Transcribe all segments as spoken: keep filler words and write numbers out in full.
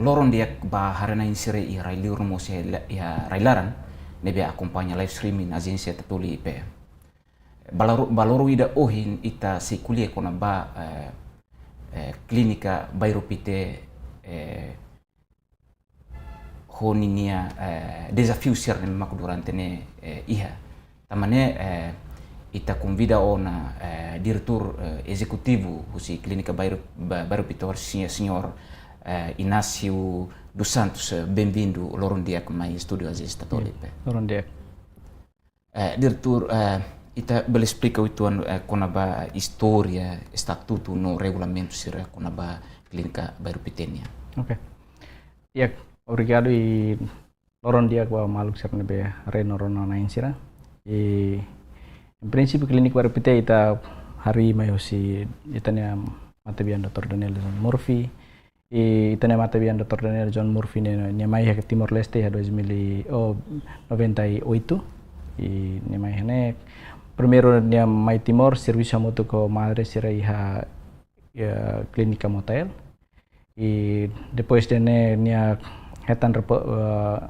Loron di'ak ba haree-na'in sira iha rai-liur no mós iha rai-laran ne'ebé akompaña live streaming Ajénsia Tatoli I P. Ba loron, ba loron ida ohin ita sei ko'alia kona-ba, eh, eh, Klínika Bairru Pité, eh, ho ninia, eh, dezafiu sira ne'ebé mak durante ne'e, eh, iha. Tanba ne'e, eh, ita konvida ona, eh, diretór, eh, ezekutivu husi Klínika Bairru, Ba-, Bairru Pité, señór, señór, eh, Inácio dos Santos, eh, benvindu loron di'ak mai estúdiu Ajénsia Tatoli I P. Loron di'ak. Eh, diretór, eh, ita bele esplika uitoan, eh, kona-ba istória, estatutu no regulamentu sira kona-ba Klínika Bairru Pité nian. Oke. Ya, obrigadu i loron di'ak ba maluk sira ne'ebé haree no rona-na'in sira. I, em princípio, Klínika Bairru Pité ita harii mai husi ita-nia matebian doutór Daniel John Murphy. I ita-nia matebian doutór Daniel John Murphy ne'e, nia mai iha Timor-Leste iha dois mil e, oh, noventa e oito. I nia mai iha ne'e. Primeiru nia mai Timor, servisu hamutuk ho madre sira iha, iha Klínika Motael. I depois de ne'e nia hetan repo-, eh,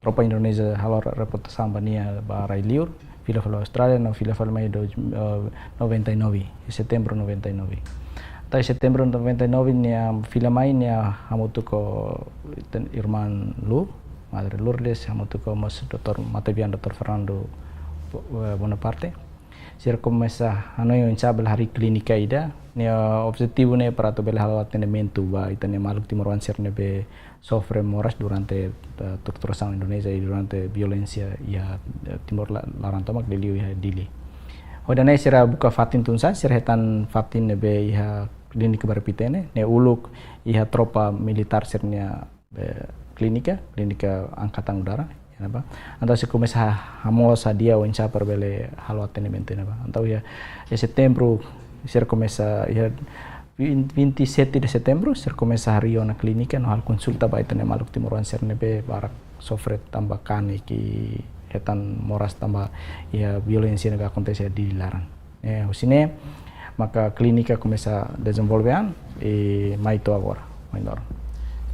tropa Indonézia halo re-, repatriasaun ba nia ba rai-liur, fila fali Austrália, no fila fali mai dois, eh, noventa e nove, setembru noventa e nove. Entaun setembru noventa e nove nia fila mai, nia hamutuk ho ten-, irmán Lu, Madre Lourdes, hamutuk ho mós doutór, matebian doutór Fernando Bo-, eh, Bonaparte. Sira komesa hanoin oinsá bele harii klínika ida. Nia objetivu ne'e para atu bele halo atendimentu ba ita-nia maluk timoroan sira ne'ebé sofre moras durante, eh, torturasaun Indonézia i durante violénsia iha, eh, Timor la-, laran tomak, liuliu iha Dili. Ho ida-ne'e sira buka fatin tun-saan, sira hetan fatin ne'ebé iha Klínika Bairru Pité ne'e, ne'e uluk iha tropa militár sira-nia, eh, klínika, Klínika Angkatan Udara, iha ne'ebá. Entaun sira komesa ha-, hamoos hadi'a oinsá para bele halo atendimentu iha ne'ebá. Entaun iha, iha setembru, sira komesa, iha vin-, vinte e sete de setembro, sira komesa harii ona klínika, no halo konsulta ba ita-nia maluk timoroan sira ne'ebé barak sofre tanba kanek i hetan moras tanba iha violénsia ne'ebé akontese iha Dili laran. Eh, husi ne'e, maka klínika komesa dezenvolve an, i mai to'o agora, mai loron.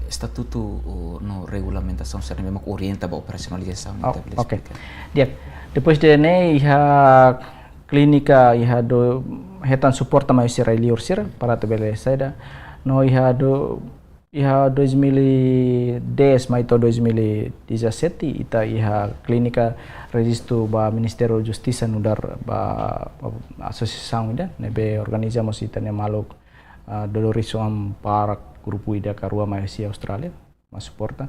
Estatutu, o, no regulamentasaun sira ne'ebé mak orienta ba operasionalizasaun, oh, ita bele, oke, esplika. Di'ak, depois de ne'e, iha klínika, iha do-, hetan suporta mai husi rai-liur sira, para atu bele saida, no iha do-, iha dois mil e dez mai to'o dois mil e dezassete, ita iha klínika rejistu ba Ministériu Justisa nu'udar ba, ba asosiasaun ida, ne'ebé organiza mós ita-nia maluk, ah, dodorisun barak, grupu ida ka rua mai husi Austrália, mai suporta.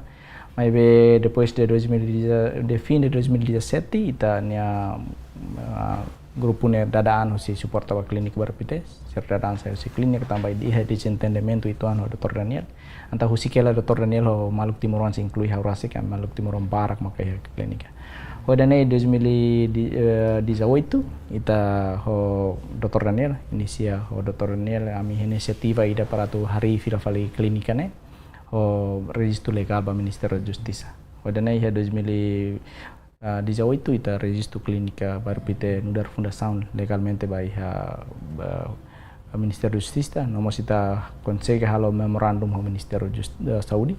Maibé depois de dois mil e dez, de fim de dois mil e dezassete, ita-nia, ah, grupu ne'e dada an husi suporta ba Klínika Bairru Pité, sira dada an sai husi klínika tanba iha dezentendimentu uitoan ho doutór Daniel. Entaun husik hela doutór Daniel ho maluk timoroan, se inklui ha'u rasik, ami maluk timoroan barak maka iha klínika. Ho ida-ne'e dois mil e dezoito, ita ho doutór Daniel, inisia ho doutór Daniel, ami inisiativa ida para atu harii fila fali klínika ne'e, ho rejistu legál ba Ministériu Justisa. Ho ida-ne'e iha dois mil e dezoito ita rejistu Klínika Bairru Pité nu'udar fundasaun legalmente ba iha, ba Ministériu Justisa, no mós ita konsege halo memorandum ho Ministériu Jus-, eh, Saúde,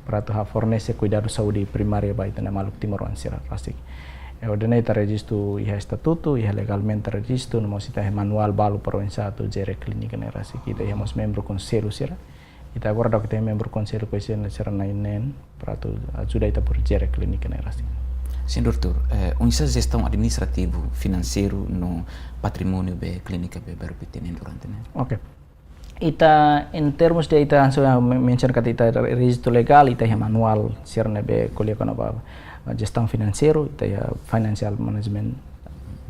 para atu fornese kuidadu saúde primária ba ita-nia maluk timoroan sira rasik. Eh, ho ida-ne'e ita rejistu iha estatutu, iha legalmente rejistu, no mós ita iha manuál balu para oinsá atu jere klínika ne'e rasik. Ita iha mós membru konsellu sira. Ita agora daudaun ita iha membru konsellu, koñese sira na'in neen, para atu ajuda ita por jere klínika ne'e rasik. Sin, doutór, eh, oinsá jestaun administrativu, finanseiru no patrimóniu ba klínika ba Bairru Pité nian durante ne'e? Oke. Ita, em termos de ita, hanesan ha'u men-, mensiona katak ita re-, rejistu legál, ita iha manuál sira ne'ebé ko'alia kona-ba, ba jestaun finanseiru, ita iha financial management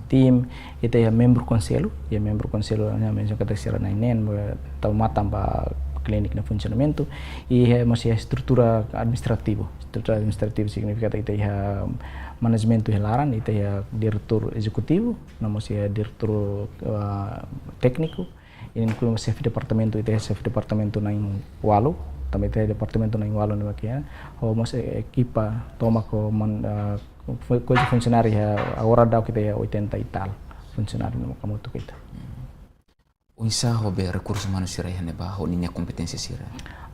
team, ita iha membru konsellu, iha membru konsellu ne'e mensiona katak sira na'in neen, eh, tau matan ba klínika nia funsionamentu, i iha mós iha estrutura administrativu. Estrutura administrativu signifika katak ita iha manajementu iha laran, ita iha diretór ezekutivu, no mós iha diretór, ah, tékniku, i inklui mós xefe departamentu, ita iha xefe departamentu na'in ualu, tanba ita iha departamentu na'in ualu ne'ebé mak iha, ho mós e-, ekipa tomak ho man, ah, fun-, koñese funsionáriu iha, agora daudaun ita iha oitenta e tal funsionáriu ne'ebé mak hamutuk ho ita. Oinsá ho be rekursu umanu sira iha ne'ebá ho ninia kompeténsia sira?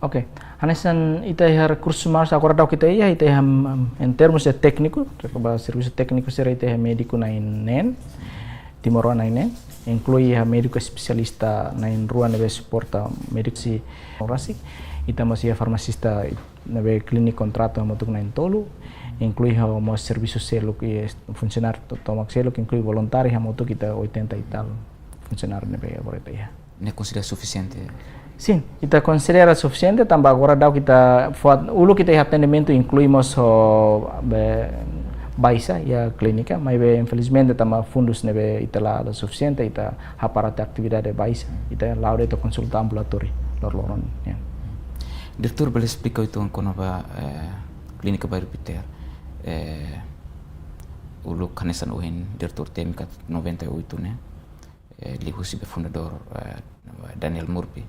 Oke, hanesan ita iha rekursu umanu agora daudauk ita iha, ita iha, em, em termus de tékniku, ba servisu tékniku sira ita iha médiku na'in neen, timoroan na'in neen, inklui iha médiku espesialista na'in rua ne'ebé suporta médiku si orasi, ita mós iha farmasista ne'ebé klíniku kontratu hamutuk na'in tolu, inklui ho mós servisu seluk i funsionáriu to-, tomak seluk, inklui voluntáriu hamutuk ita oitenta e tal funsionáriu ne'ebé agora ita iha. Ne'e konsidera sufisiente? Sin, ita konsidera sufisiente, tanba agora daudauk ita fó, uluk ita iha atendimentu inklui mós ho be, baixa iha klínika, maibé infelizmente tanba fundus ne'ebé ita la, la sufisiente, ita hapara tiha atividade baixa, ita la'o de'it konsulta ambulatóriu loroloron, ya. Diretór, bele esplika uitoan kona-ba, eh, Klínika Bairru Pité, eh, uluk hanesan ohin diretór temi katak noventa e oito ne'e, eh, liuhusi be fundadór, eh, Daniel Murphy.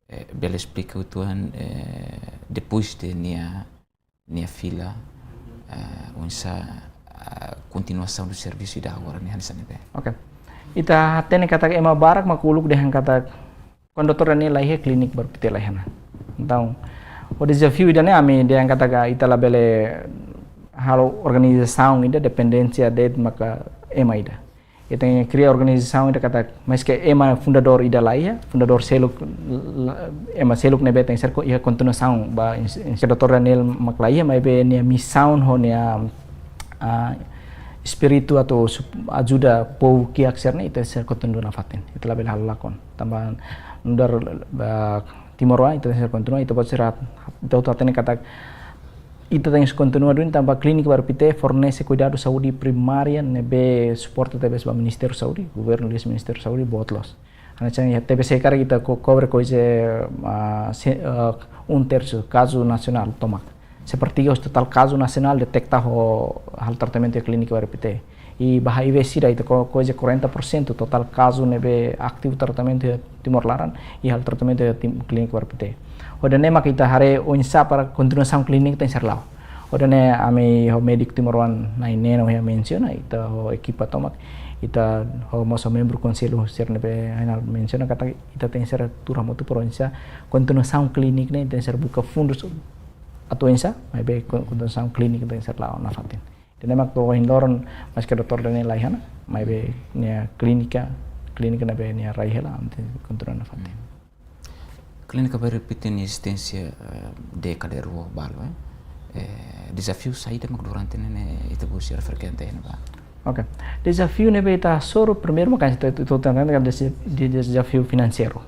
Eh, bele esplika uitoan, eh, depois de nia, nia fila, eh, oinsá, eh, kontinuasaun do servisu ida agora ne'e hanesan ne'ebé? Oke. Ita hatene katak ema barak mak uluk dehan katak kuandu doutór Daniel la iha, Klínika Bairru Pité la iha ona. Entaun, o dezafiu ida-ne'e ami dehan katak ita labele halo organizasaun ida dependénsia de'it maka ema ida. Ita tenke kria organizasaun ida katak, maske ema fundadór ida la iha, fundadór seluk, la, ema seluk ne'ebé tenke ser ko-, iha kontinuasaun ba ins-, ins-, doutór Daniel mak la iha, maibé nia misaun ho nia, ah, espíritu atu sup-, ajuda povu kiak sira-ne'e, ita tenke ser kontinua nafatin. Ita labele halo lakon. Tanba nu'udar, ah, timoroan, ita tenke ser kontinua, ita-boot sira, ita hotu hatene katak ita tenke kontinua duni tanba Klínika Bairru Pité fornese kuidadu saúde primária ne'ebé suporta tebes ba Ministériu Saúde, governu liuhusi Ministériu Saúde, boot loos. Hanesan iha T B C karik ita ko-, kobre kuaze, ah, se-, ah, um terço kazu nasionál tomak. Sepertiga husi totál kazu nasionál deteta ho halo tratamentu iha Klínika Bairru Pité. I ba H I V sida ita ko-, kuaze quarenta por cento totál kazu ne'ebé ativu tratamentu iha Timor laran, i halo tratamentu iha Tim-, Klínika Bairru Pité. Hodi nune'e mak ita haree oinsá para kontinuasaun klínika tenke ser la'o. Hodi nune'e ami ho médiku timoroan na'in neen ne'ebé mensiona, ita ho ekipa tomak, ita ho mós membru konsellu sira ne'ebé Ainal mensiona katak ita tenke ser tuur hamutuk para oinsá kontinuasaun klínika ne'e tenke ser buka fundus atu oinsá, maibé kon-, kontinuasaun klínika tenke ser la'o nafatin. Ida-ne'e mak to'o ohin loron, maske doutór Daniel la iha ona, maibé nia klínika, klínika ne'ebé nia rai hela, ami tenke kontinua nafatin. Klínika Bairru Pité nia ezisténsia, eh, dékada rua balu, eh. Eh, dezafiu saida mak durante ne'e, ne'e ita-boot sira frekuente iha ne'ebá? Oke. Dezafiu ne'ebé ita hasoru, primeiru mak ita, ita, ita, ita, ita, de-, de-, dezafiu finanseiru.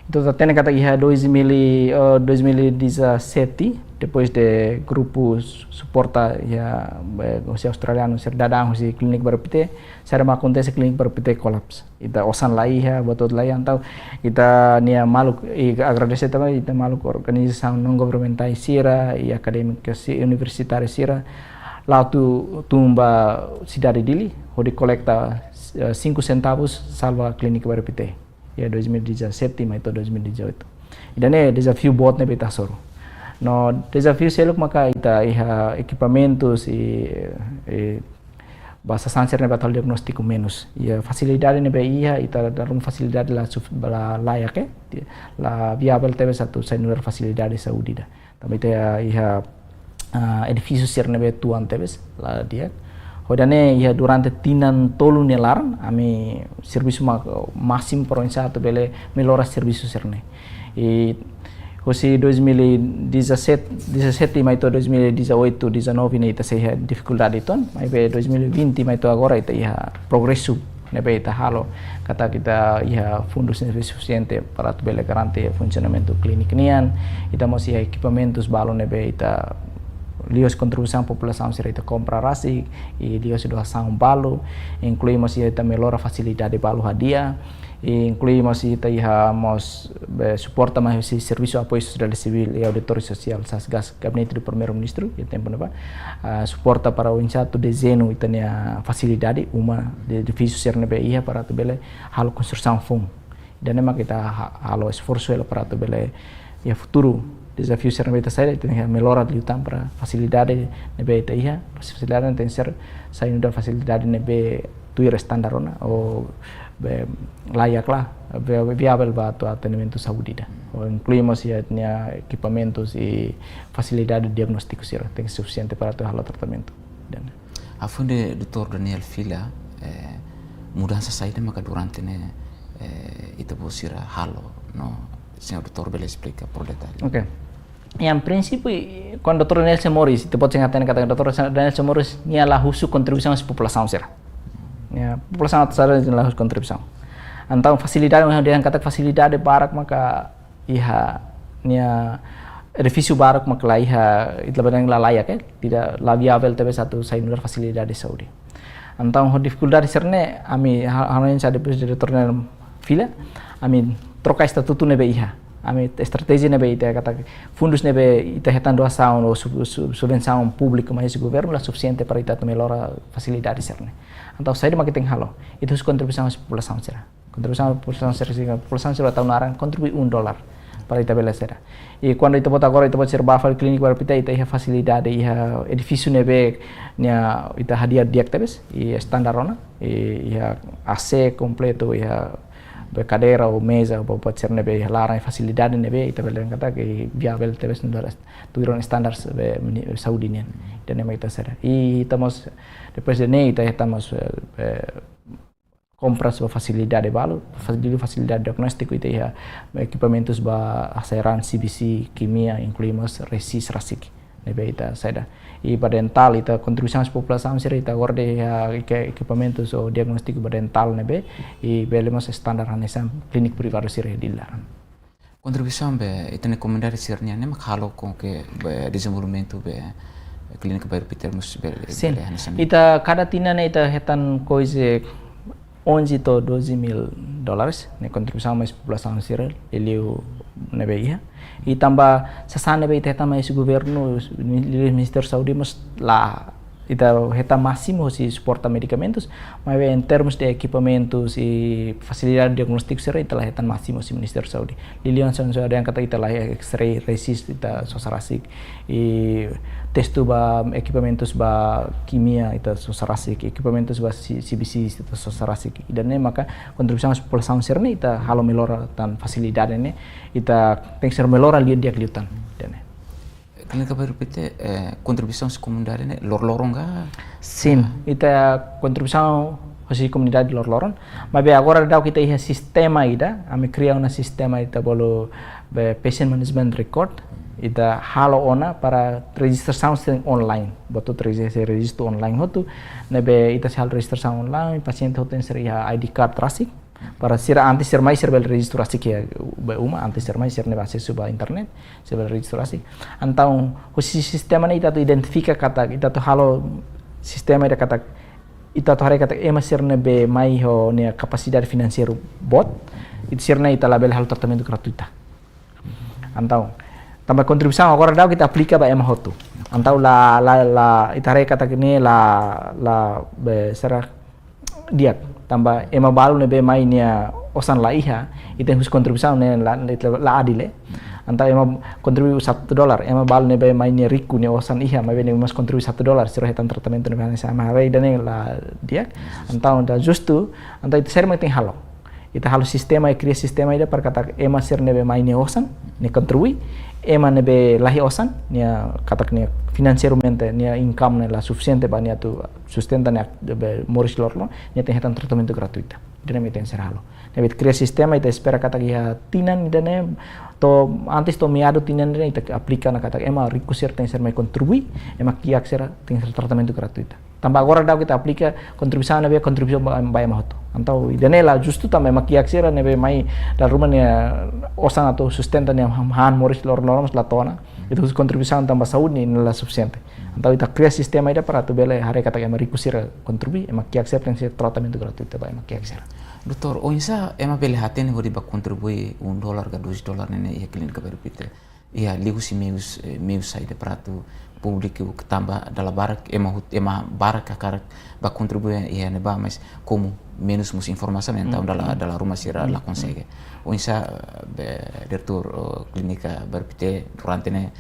Entaun, ita hatene katak iha dois mil e, eh, dois mil e dezassete, depois de grupu su-, suporta iha, eh, husi australianu sira daudaun husi Klínika Bairru Pité, saida mak akontese, Klínika Bairru Pité kolapsu. Ita osan la iha, buat hotu la iha, entaun ita-nia maluk, i agradese tanba ita maluk organizasaun non-governamentais sira, i akadémiku si-, universitáriu sira, la'o tu-, tun ba sidade Dili, hodi kolekta, eh, cinco centavos, salva Klínika Bairru Pité. Iha dois mil e dezassete mai to'o dois mil e dezoito. Ida-ne'e dezafiu boot ne'ebé ita hasoru. No dezafiu seluk maka ita iha ekipamentus i, i ba sasán sira ne'ebé atu halo diagnóstiku menus. Iha fasilidade ne'ebé iha, ita dala ruma fasilidade la suf-, la layak, eh. La viavel tebes atu sai nu'udar fasilidade saúde ida. Tanba ita iha, ah, edifísiu sira ne'ebé tuan tebes, la di'ak. Hodi nune'e iha durante tinan tolu nia laran, ami servisu ma-, másimu para oinsá atu bele mellora servisu sira-ne'e. I husi dois mil e dezassete, dezassete mai to'o dois mil e dezoito, dezanove ne'e ita sei iha difikuldade uitoan, maibé dois mil e vinte mai to'o agora ita iha progresu ne'ebé ita halo, katak ita iha fundus ne'ebé sufisiente para atu bele garante funsionamentu klínika nian, ita mós iha ekipamentus balu ne'ebé ita liuhusi kontribuisaun populasaun sira ita kompra rasik, i liuhusi doasaun balu, inklui mós ita mellora fasilidade balu hadi'a, i inklui mós ita iha mós, eh, suporta mai husi Servisu Apoiu Sosiedade Sivíl i Auditóriu Sosiál, SASGAS, Gabinete do Primeiru-Ministru, iha tempu ne'ebá, ah, suporta para oinsá atu dezeñu ita-nia fasilidade, uma, de edifísiu sira ne'ebé iha para atu bele halo konstrusaun foun. Ida-ne'e mak ita ha-, halo esforsu hela para atu bele iha futuru dezafiu sira ne'ebé ita saida, ita tenke mellora liután para fasilidade ne'ebé ita iha, fasilidade tenke ser sai nu'udar fasilidade ne'ebé tuir standar ona, ou be, layak la, be, viavel ba atu atendimentu saúde ida. Ou inklui mós iha nia ekipamentus i fasilidade diagnóstiku sira, tenke sufisiente para atu halo tratamentu. Dan Hafoin de doutór Daniel fila, eh, mudansa saida maka durante ne'e, eh, ita-boot sira halo, no señór doutór bele esplika por detalle? Oke. Yang prinsípiu, kuandu doutór Daniel Simoris, ita-boot sira hatene katak doutór Daniel Simoris, nia la husu kontribuisaun husi populasaun sira. Ya, populasaun atu sira la husu kontribuisaun. Entaun fasilidade, dehan katak fasilidade barak maka iha, nia edifísiu barak maka la iha, ita bele dehan la layak, eh, tidak la viavel tebes atu sai nu'udar fasilidade saúde. Entaun ho difikuldade sira-ne'e, ami ha-, hanoin sa depois de doutór Daniel fila, ami troka estatutu ne'ebé iha. Ami estratéjia ne'ebé ita katak fundus ne'ebé ita hetan doasaun ou sub-, sub-, subvensaun públiku mai husi governu la sufisiente para ita atu mellora fasilidade sira-ne'e. Entaun saida maka tenke halo? Ita husu kontribuisaun husi populasaun sira. Kontribuisaun populasaun sira, populasaun sira tau naran kontribui un dolar para ita bele sera. I kuandu ita-boot agora, ita-boot sira bá fali Clínica Bairro Pité, ita iha fasilidade, iha edifísiu ne'ebé nia ita hadi'a di'ak tebes, i standar ona, i iha A C kompletu, iha be kadeira ou meza, buat sira ne'ebé iha laran, fasilidade ne'ebé ita bele dehan katak viavel tebes nu'udar tuir ona standar be mini-, saúde nian. Ida-ne'e mak ita sera. I ita mós, depois de ne'e, ita hetan mós, eh, eh, kompras ba fasilidade balu, fas-, liuliu fasilidade diagnóstiku ita iha ekipamentus ba hasai raan C B C, kimia, inklui mós resis rasik. Ne'ebé ita saida. I ba dentál ita kontribuisaun husi populasaun sira ita agora dehan iha eke-, ekipamentus ou diagnóstiku ba dentál ne'ebé, i bele mós standar hanesan klínika privadu sira iha Dili laran. Kontribuisaun be ita-nia komunidade sira-nian ne'e mak halo ho ke be dezenvolvimentu be Clínica Bairro Pité mós be, Sin. Be hanesan. Ita kada tinan ne'e ita hetan koize onze to'o doze mil dólares, ne'e kontribuisaun mai husi populasaun sira, liuliu ne'ebé iha. I tanba sasán ne'ebé ita hetan mai husi governu, liuliu Ministériu Saúde mós la ita hetan másimu husi suporta medikamentus, maibé em termos de ekipamentus i fasilidade diagnóstiku sira ita la hetan másimu husi Ministériu Saúde. Liuliu hanesan dehan katak ita la iha X-ray, resis ita sosa rasik, i testu ba ekipamentus ba kimia ita sosa rasik, ekipamentus ba C-, C B C ita sosa rasik. Ida-ne'e maka kontribuisaun husi populasaun sira-ne'e ita halo mellora tan fasilidade ne'e, ita tenke ser mellora liu di'ak liután. Ida-ne'e. Clínica Bairro Pité, eh, kontribuisaun husi komunidade ne'e loroloron ka? Sin, ita kontribuisaun husi komunidade loroloron. Maibé agora daudauk ita iha sistema ida, ami kria ona sistema ita bolu be patient management record. Ita halo ona para rejistrasaun sira online. Buat hotu reji-, rejistu online hotu. Ne'ebé ita sei halo rejistrasaun online, pasiente hotu tenke ser iha I D card rasik. Para sira antes sira mai sira bele rejistu rasik iha be uma, antes sira mai sira-nia asesu ba internet, sira bele rejistu rasik. Entaun, husi sistema ne'e ita atu identifika katak, ita atu halo sistema ida katak, ita atu haree katak ema sira ne'ebé mai ho nia kapasidade finanseiru boot, ita sira-ne'e ita labele halo tratamentu gratuita. Entaun, tanba kontribuisaun agora daudauk ita aplika ba ema hotu. Entaun la, la, la, ita haree katak ne'e la, la, be, sira di'ak. Tanba ema balu ne'ebé mai nia osan la iha, ita husi kontribuisaun ne'e la, la, la adil, eh. Entaun ema kontribui satu dolar, ema balu ne'ebé mai nia riku nia osan iha, maibé nia mós kontribui satu dolar, sira hetan tratamentu ne'ebé hanesan, ema haree ida-ne'e la di'ak. Entaun la justu, entaun ita sira mak tenke halo. Ita halo sistema, i kria sistema ida para katak ema sira ne'ebé mai nia osan, nia kontribui, ema ne'ebé la iha osan, nia katak nia finanseiramente, nia income ne'e la sufisiente ba nia atu sustenta nia be moris loroloron, nia tenke hetan tratamentu gratuita. Ida-ne'e mak ita tenke ser halo. Ne'ebé ita kria sistema, ita espera katak iha tinan ida-ne'e, to'o antes to'o meadu tinan ida-ne'e, ita aplika ona katak ema riku sira tenke ser mai kontribui, ema kiak sira tenke ser tratamentu gratuita. Tanba agora daudauk ita aplika kontribuisaun ne'ebé kontribuisaun ba, ba ema hotu. Entaun ida-ne'e la justu tanba ema kiak sira ne'ebé mai dala ruma nia osan atu sustenta nia han moris loroloron mós la to'o ona. Ita husi kontribuisaun tanba saúde ne'e la sufisiente. Entaun ita kria sistema ida para atu bele haree katak ema riku sira kontribui, ema kiak sira tenke ser tratamentu gratuitu ba ema kiak sira. Doutór, oinsá ema bele hatene hodi bá kontribui un dolar ka dois dolar ne'e iha Clínica Bairro Pité? Iha liuhusi meius, eh, meius saida para atu públiku ke tanba dala barak ema hut-, ema barak hakarak bá kontribui iha ne'ebá, mas komu menus mós informasaun, entaun dala, dala ruma sira la konsege. Oinsá, eh, be, diretór, eh, Clínica Bairro Pité durante ne'e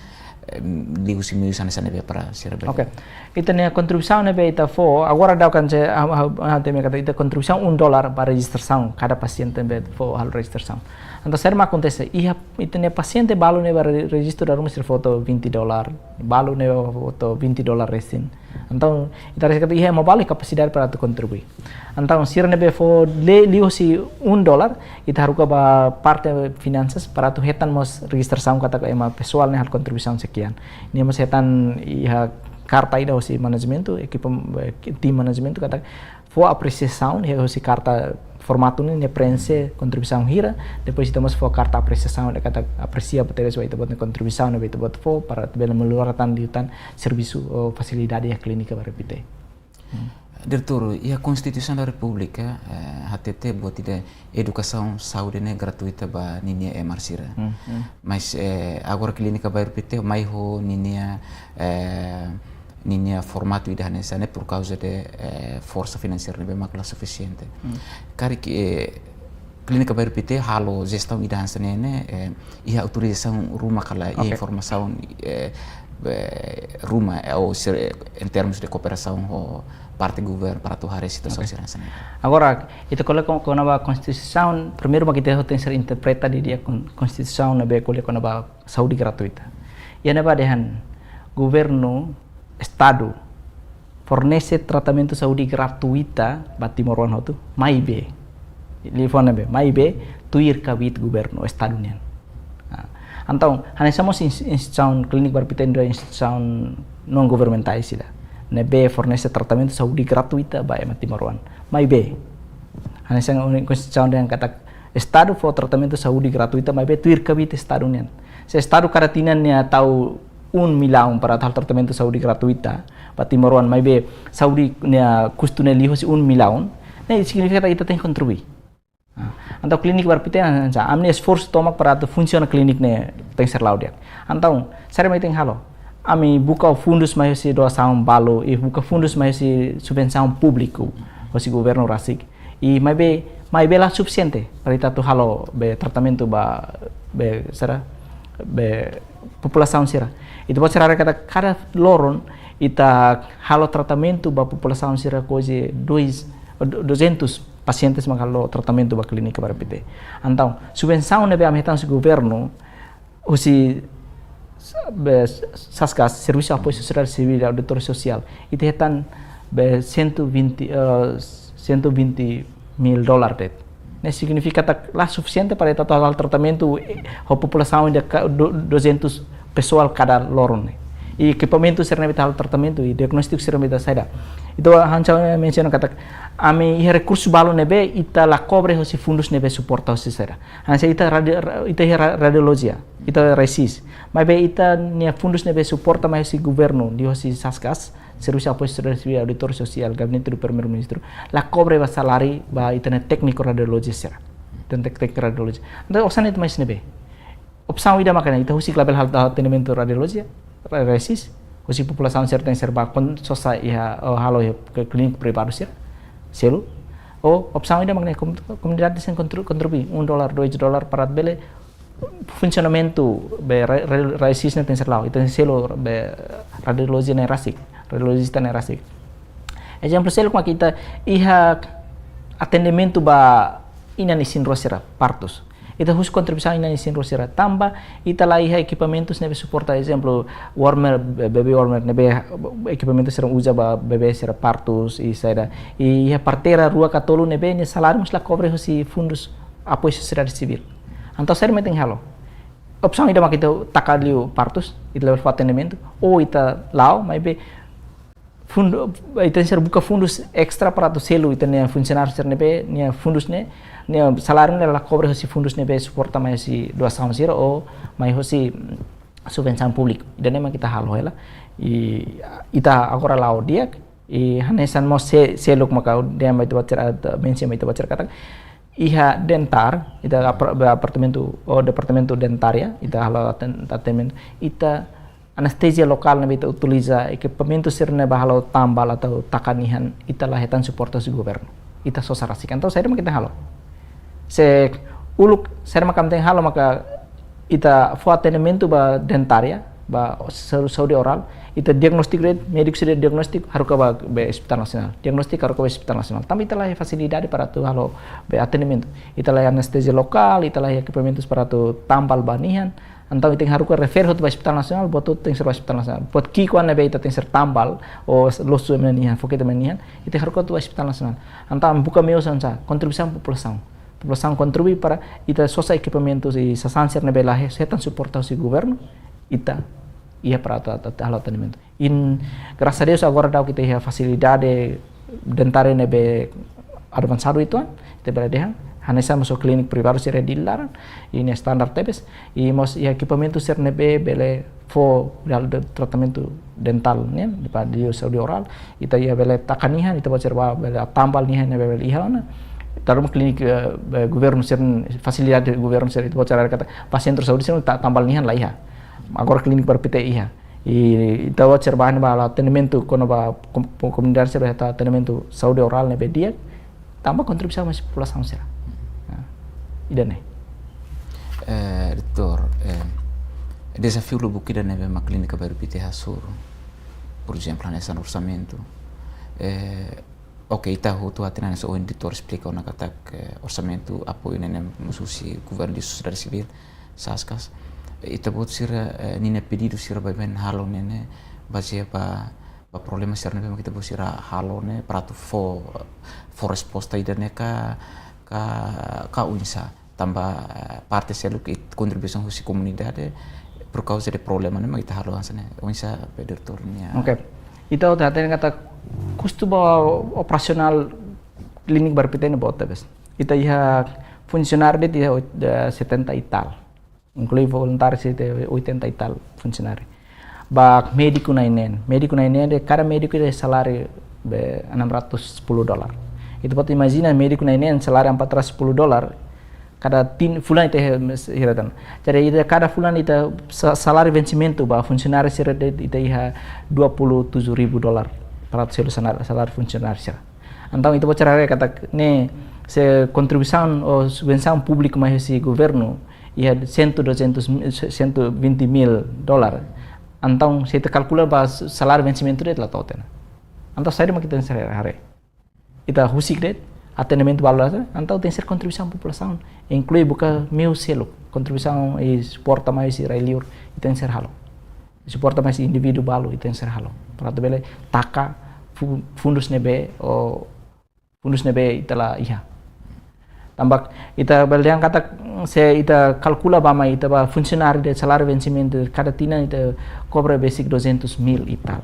eh, liuhusi meius hanesan ne'ebé para sira bele. Oke. Ita-nia kontribuisaun ne'ebé ita fó, agora daudaun se, ah, ah, ah, temi katak ita kontribuisaun um dólar ba rejistrasaun kada pasiente ne'ebé fó halo rejistrasaun. Entaun, saida mak akontese, iha, ita-nia pasiente balu ne'ebé re-, rejistu dala ruma sira fó to'o vinte dólar, balu ne'ebé fó to'o vinte dólar resin. Entaun, ita haree katak iha ema balu iha kapasidade para atu kontribui. Entaun, sira ne'ebé fó le-, liuhusi um dólar, ita haruka ba parte finansas para atu hetan mós rejistrasaun katak ema pesoál ne'e halo kontribuisaun sekian. Nia mós hetan iha karta ida husi manajementu, ekipa, eh, tim manajementu katak fó apresiasaun, iha husi karta formatu ne'e, nia preenxe kontribuisaun hira, depois ita mós fó karta apresiasaun, dehan katak apresia ba tebes ba ita-boot nia kontribuisaun ne'ebé ita-boot fó para bele mellora tan liután servisu ou fasilidade iha Klínika Bairru Pité. Hmm. Diretór, iha Konstituisaun da Repúblika, eh, hatete buat ida edukasaun saúde ne'e gratuita ba ninia ema sira. Hmm, hmm. Mas, eh, agora Klínika Bairru Pité mai ho ninia, eh, ninia formatu ida hanesan ne'e por kauza de, eh, forsa finanseira ne'ebé mak la sufisiente. Hmm. Karik, eh, Klínika Bairru Pité halo jestaun ida hanesan ne'e, eh, iha autorizasaun ruma ka lae, iha Oke. informasaun, eh, eh, ruma, eh, ou se, eh, em termos de kooperasaun ho parte governu para atu haree situasaun Oke. sira hanesan ne'e. Agora, ita ko'alia kona-ba Konstituisaun, primeiru mak ita tenke interpreta didi'ak kon-, Konstituisaun ne'ebé ko'alia kona-ba saúde gratuita. Iha ne'ebá dehan governu, Estadu, fornese tratamentu saúde gratuita ba timoroan hotu, maibé, liafuan ne'ebé, maibé tuir kbiit governu, Estadu nian. Ah, entaun, hanesan mós ins-, instituisaun Klínika Bairru Pité ne'e instituisaun non-governamentais sira ne'ebé fornese tratamentu saúde gratuita ba ema timoroan. Maibé, hanesan instituisaun dehan katak Estadu fó tratamentu saúde gratuita, maibé tuir kbiit Estadu nian. Se Estadu kada tinan nia tau um milhão para atu halo tratamentu saúde gratuita ba timoroan, maibé saúde nia kustu ne'e liuhusi um milhão, ne'e signifika katak ita tenke kontribui. Ah, entaun Klínika Bairru Pité, ah, ami-nia esforsu tomak para atu funsiona klínika ne'e tenke ser la'o di'ak. Entaun, saida mak ita tenke halo? Ami buka fundus mai husi doasaun balu, i buka fundus mai husi subvensaun públiku, husi governu rasik. I maibé, maibé la sufisiente para ita atu halo be tratamentu ba, be, sira, be populasaun sira. Ita-boot sira haree katak kada loron ita halo tratamentu ba populasaun sira kuaze dois, du-, duzentos pasientes mak halo tratamentu ba Klínika Bairru Pité. Entaun, subvensaun ne'ebé ami hetan husi governu, husi, be, SASCAS, Servisu Apoiu Sosiedade Sivíl Auditór Sosiál, ita hetan be cento e vinte, eh, cento e vinte mil dólar de'it. Ne'e signifika katak la sufisiente para ita atu halo tratamentu, eh, ho populasaun de ka-, du-, duzentos pesoál kada loron ne'e. I ekipamentu sira ne'ebé ita halo tratamentu, i diagnóstiku sira ne'ebé ita saida. Entaun, hanesan mensiona katak ami iha rekursu balu ne'ebé ita la kobre husi fundus ne'ebé suporta husi saida. Hanesan ita radi-, ra-, ita iha ra-, radiolojia, ita RAI-SIS. Maibé ita-nia fundus ne'ebé suporta mai husi governu, liuhusi SASCAS, Servisu Apoiu Sosiedade Sivíl Auditór Sosiál, Gabinete do Primeiru-Ministru, la kobre ba saláriu ba ita-nia tékniku radiolojia sira. Ita-nia ték-, tékniku radiolojia. Entaun, osan ita mai husi ne'ebé? Opsaun ida maka ne'e, ita husik labele halo atendimentu radiolojia, ra-, RAI-SIS, husi populasaun sira tenke ser ba kon-, sosa iha, ou halo iha ke-, klínika privadu sira, selu. Ou opsaun ida maka ne'e, kom-, komunidade tenke kontri-, kontribui, um dólar, dois dólar para bele funsionamentu be ra-, ra-, RAI-SIS ne'e tenke ser la'o, ita selu be radiolojia ne'e rasik, radiolojista ne'e rasik. Ezemplu seluk mak ita iha atendimentu ba inan isin-rua sira, partus. Ita husu kontribuisaun inan isin-rua sira, tanba ita la iha ekipamentus ne'ebé suporta, ezemplu, warmer, be-, baby warmer ne'ebé ekipamentu sira uza ba bebé sira partus i saida. I iha parteira rua ka tolu ne'ebé nia saláriu mós la kobre husi fundus apoiu sosiedade sivíl. Entaun, saida mak ita tenke halo? Opsaun ida mak ita taka liu partus, ita labele fó atendimentu, ou ita la'o, maibé fundu, ita tenke ser buka fundus estra para atu selu ita-nia funsionáriu sira ne'ebé nia fundus ne'e, nia saláriu ne'e la kobre husi fundus ne'ebé suporta mai husi doasaun sira ou mai husi, mm, subvensaun públiku. Ida-ne'e mak ita halo hela. I ita agora la'o di'ak, i hanesan mós se-, seluk maka dehan mai ita-boot sira, atu mensiona mai ita-boot sira katak iha dentar, ita apar-, apartamentu, ou departamentu dentária, ita halo aten-, atendimentu, ita anestezia lokál ne'ebé ita utiliza, ekipamentu sira ne'ebé halo tambal atau taka nian, ita la hetan suporta husi governu. Ita sosa rasik. Entaun, saida mak ita halo? Se uluk, saida mak ami tenke halo maka ita fó atendimentu ba dentária, ba saúde, saúde orál, ita diagnostik de'it, médiku sira diagnostik, haruka ba be ospitál nasionál. Diagnostik haruka ba ospitál nasionál. Tanba ita la iha fasilidade para atu halo be atendimentu. Ita la iha anestezia lokál, ita la iha ekipamentus para atu tambal ba nia nian. Entaun ita haruka refere hotu ba ospitál nasionál, buat hotu tenke ser ba ospitál nasionál. Buat ki'ik-oan ne'ebé ita tenke ser tambal, ou losu ema nia nian, fó kedas ema nia nian, ita haruka hotu ba ospitál nasionál. Entaun buka meius oinsá, kontribuisaun populasaun. Populasaun kontribui para ita sosa ekipamentus i sasán sira ne'ebé la iha, hetan suporta husi governu, ita iha para atu, atu, atu halo atendimentu. I, grasas a Deus, agora daudauk ita iha fasilidade dentária ne'ebé avansadu uitoan, ita bele dehan, hanesan mós ho klínika privadu sira iha Dili laran, i nia standar tebes, i mós iha ekipamentu sira ne'ebé bele fó real de tratamentu dentál nian, ba saúde orál, ita iha bele taka nia nian, ita-boot sira bá bele tambal nia nian, bele iha ona. Tanba klínika, eh, eh, governu sira, fasilidade governu sira, ita-boot sira katak ba sentru saúde sira ta-, tambal nia nian la iha. Agora klínika Baru Pité iha. I ita-boot sira bá ne'ebá halo atendimentu kona-ba kom-, komunidade sira hetan atendimentu saúde orál ne'ebé di'ak, tanba kontribuisaun mai husi populasaun sira. Nah, ida-ne'e. Eh, doutór, eh, dezafiu lubuk ida ne'ebé mak klínika Baru Pité hasoru, por ezemplu, hanesan orsamentu. Eh, oke, ita hotu hatene hanesan ohin doutór esplika ona katak, eh, orsamentu apoiu ne'e mós husi governu, sosiedade sivíl, SASCAS. Ita-boot sira, eh, ninia pedidu sira baibain halo ne'e bazeia ba, ba problema sira ne'ebé mak ita-boot sira halo ne'e para atu fó, fó resposta ida-ne'e ka, ka, ka oinsá. Tanba, eh, parte seluk i kontribuisaun husi komunidade por kauza de problema ne'e mak ita halo hanesan ne'e. Oinsá be doutór nia? Oke. Ita hotu hatene katak kustu ba operasionál klínika Baru Pité ne'e boot tebes. Ita iha funsionáriu de'it iha oit-, eh, setenta e tal. Inklui voluntáriu sira iha oitenta e tal funsionáriu. Ba médiku na'in-neen. Médiku na'in-neen de'it, kada médiku iha saláriu be enam ratus sepuluh dolar. Ita-boot imajina médiku na'in-neen saláriu empat ratus sepuluh dolar, kada tin-, fulan ita iha mes-, hira tan. Jadi ita kada fulan ita sa-, saláriu vensimentu ba funsionáriu sira de'it ita iha dua puluh tujuh ribu dolar para atu selu sanar-, saláriu funsionáriu sira. Entaun ita-boot sira haree katak ne'e se kontribuisaun ou subvensaun públiku mai husi governu iha cem, duzentos mil, cento e vinte mil dolar. Entaun se ita kalkula ba saláriu vensimentu de'it la to'o tiha ona. Entaun saida mak ita tenke ser haree? Ita husik de'it, atendimentu balu la, entaun tenke ser kontribuisaun populasaun, inklui buka meius seluk, kontribuisaun i suporta mai husi rai-liur, ita tenke ser halo. Suporta mai husi indivíduu balu, ita tenke ser halo. Para atu bele taka fu-, fundus ne'ebé, ou fundus ne'ebé ita la iha. Tanba ita bele dehan katak se ita kalkula ba mai ita-boot funsionáriu de'it saláriu vensimentu kada tinan ita kobra besik duzentos mil e tal.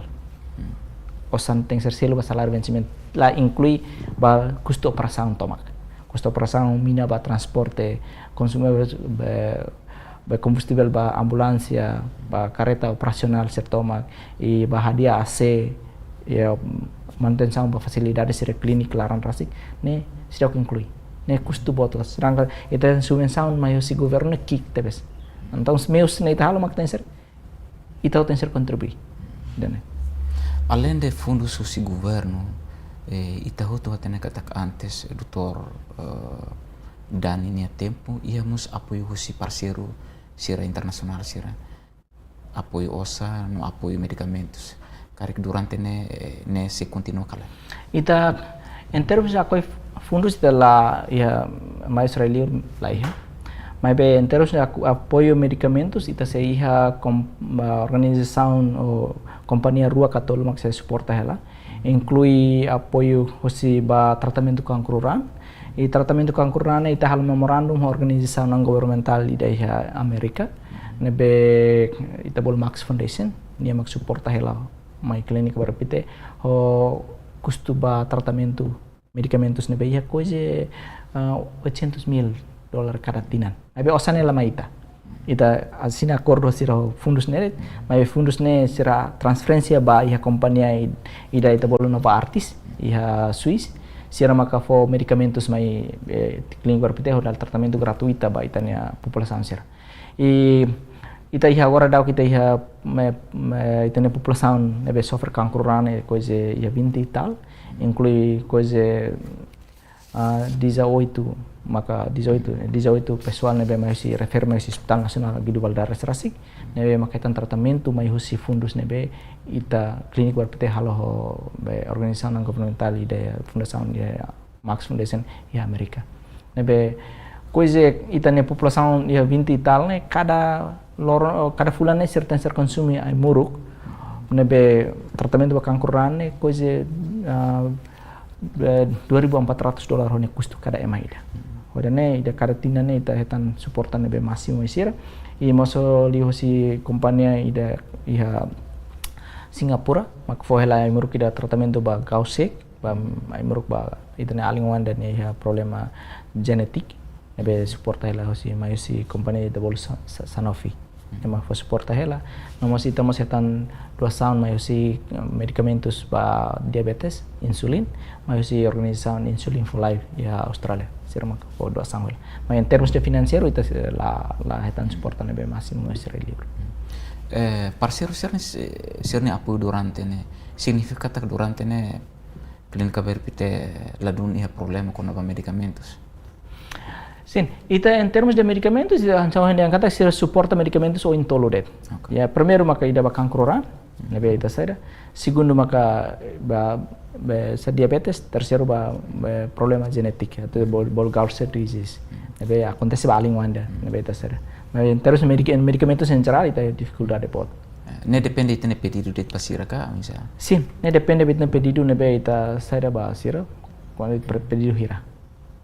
Osan tenke ser selu ba saláriu vensimentu, la inklui ba kustu operasaun tomak. Kustu operasaun mina ba transporte, konsumu be, be kombustivel ba ambulánsia, ba karreta operasionál sira tomak, i ba hadi'a A C, i manutensaun ba fasilidade sira klínika laran rasik, ne'e seidauk inklui. Ne'e kustu boot tebes. Sedangkan ita subvensaun mai husi governu ne'e ki'ik tebes. Entaun meius ne'e ita halo mak tenke ser, ita hotu tenke ser kontribui. Ida-ne'e. Além de fundus husi governu, eh, ita hotu hatene katak antes, eh, doutór, eh, Dani nia tempu, iha mós apoiu husi parseiru sira internasionál sira. Apoiu osan no apoiu medikamentus. Karik durante ne'e, eh, ne'e sei kontinua ka lae? Ita, em termos de apoiu fundus ita la iha, mai husi rai-liur la iha. Maibé em termos de aku-, apoiu medikamentus ita sei iha kom-, ah, organizasaun ou kompañia rua ka tolu mak sei suporta hela. Inklui apoiu husi ba tratamentu kankru raan. I tratamentu kankru raan ne'e ita halo memorandum ho organizasaun non-governamentál ida iha Amérika, ne'ebé ita bolu Max Foundation, nia mak suporta hela mai klínika Baru Pité, ho kustu ba tratamentu medikamentus ne'ebé iha koize, ah, oitocentos mil dolar kada tinan. Maibé osan ne'e la mai ita. Ita asina akordu sira ho fundus ne'e, maibé fundus ne'e sira transferénsia ba iha kompañia i-, ida ita bolu Novartis, iha Swiss, sira maka fó medikamentus mai, eh, klínika Baru Pité hodi halo tratamentu gratuita ba ita-nia populasaun sira. I ita iha agora daudauk ita iha me, me, ita-nia populasaun ne'ebé sofre kankru raan ne'e koize iha vinte e tal, inklui koize ah, dezoito, maka dezoito, dezoito pesoál ne'ebé mai husi, refere mai husi Hospital Nasionál Guido Valadares rasik, ne'ebé maka hetan tratamentu mai husi fundus ne'ebé ita Klinika Baru Pite halo ho, be, organizasaun non-governamentál ida, fundasaun ida, Max Foundation iha Amérika. Ne'ebé, koize ita-nia populasaun iha vinte e tal ne'e, kada loron, kada fulan ne'e sira tenke ser konsume ai-moruk. Ne'ebé tratamentu ba kankru raan ne'e, koize, ah, eh, dua ribu empat ratus dolar ho nia kustu kada ema ida. Ho ida-ne'e, ida kada tinan ne'e ita hetan suporta ne'ebé másimu mai sira. I mós liuhusi kompañia ida iha Singapura, mak fó hela ai-moruk ida tratamentu ba Gauss, ba ai-moruk ba ita-nia alin oan ida-ne'e iha problema jenétiku, ne'ebé suporta hela husi, mai husi kompañia ida bolu Sa-, Sa-, Sanofi. Ema fó suporta hela, no mós ita mós hetan doasaun mai husi, eh, medikamentus ba diabetes, insulin, mai husi organizasaun Insulin for Life iha Austrália. Sira mak fó doasaun hela. Mas em termos de finanseiru, ita se-, la, la hetan suporta ne'ebé másimu mai sira liur. Eh, parseiru sira-ne'e, sira-nia apoiu durante ne'e, signifika katak durante ne'e Klinika Baru Pite ladún iha problema kona-ba medikamentus? Sin, ita em termos de medikamentus, ita hanesan ohin dehan katak sira suporta medikamentus oin tolu de'it. Oke. Ya, primeiru maka ida ba kankru raan, ne'ebé ita saida. Segundu maka ba, be, sa diabetes, terseiru ba, be, problema jenétiku, atu bolu, bolu Gaucher disease. Ne'ebé akontese ba alin oan ida, ne'ebé ita saida. Mas em termos de medika-, medikamentus em geral, ita difikuldade boot. Eh, ne'e depende ita-nia pedidu de'it ba sira ka, oinsá? Sin, ne'e depende ba ita-nia pedidu ne'ebé ita saida ba sira, kuandu pre-, pedidu hira.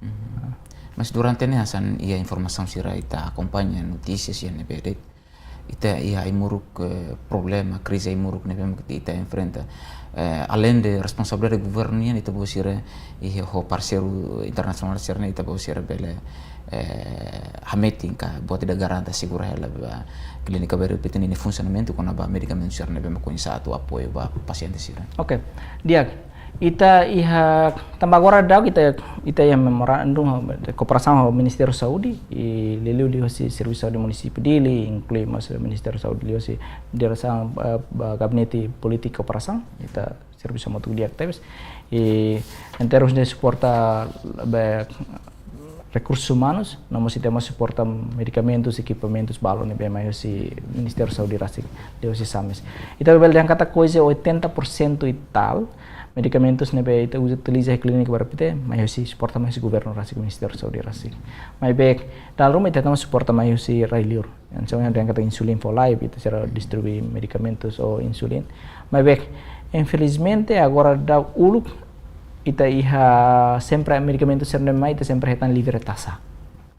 Mhm. Mas durante ne'e hanesan iha informasaun sira ita akompaña notísias iha ne'ebé de'it, ita iha ai-moruk, eh, problema, krize ai-moruk ne'ebé mak ita enfrenta. Eh, além de responsabilidade governu nian, ita-boot sira iha ho parseiru internasionál sira-ne'e, ita-boot sira bele, eh, hametin ka buat ida garante asegura hela ba Klinika Baru Pite nia funsionamentu kona-ba medikamentu sira ne'ebé mak oinsá atu apoiu ba pasiente sira. Oke, di'ak. Ita iha, tanba agora daudaun ita, ita iha memorandum de kooperasaun ho Ministériu Saúde, i liuliu liuhusi Servisu Saúde Munisípiu Dili, inklui mós Ministériu Saúde liuhusi Diresaun, eh, ba Gabinete Polítika Kooperasaun, ita servisu hamutuk di'ak tebes. I em termos de suporta, be, rekursus umanus, no mós ita mós suporta medikamentus, ekipamentus balu ne'ebé mai husi Ministériu Saúde rasik, liuhusi SAMES. Ita bele dehan katak koize oitenta por cento e tal medikamentus ne'ebé ita uza, utiliza iha Klinika Baru Pite, mai husi, suporta mai husi governu rasik, Ministériu Saúde rasik. Maibé, dala ruma ita hetan suporta mai husi rai liur. Hanesan ohin dehan katak Insulin for Life, ita sira distribui medikamentus ou insulin. Maibé, infelizmente, agora daudaun uluk, ita iha sempre medikamentus sira ne'ebé mai, ita sempre hetan livre taxa.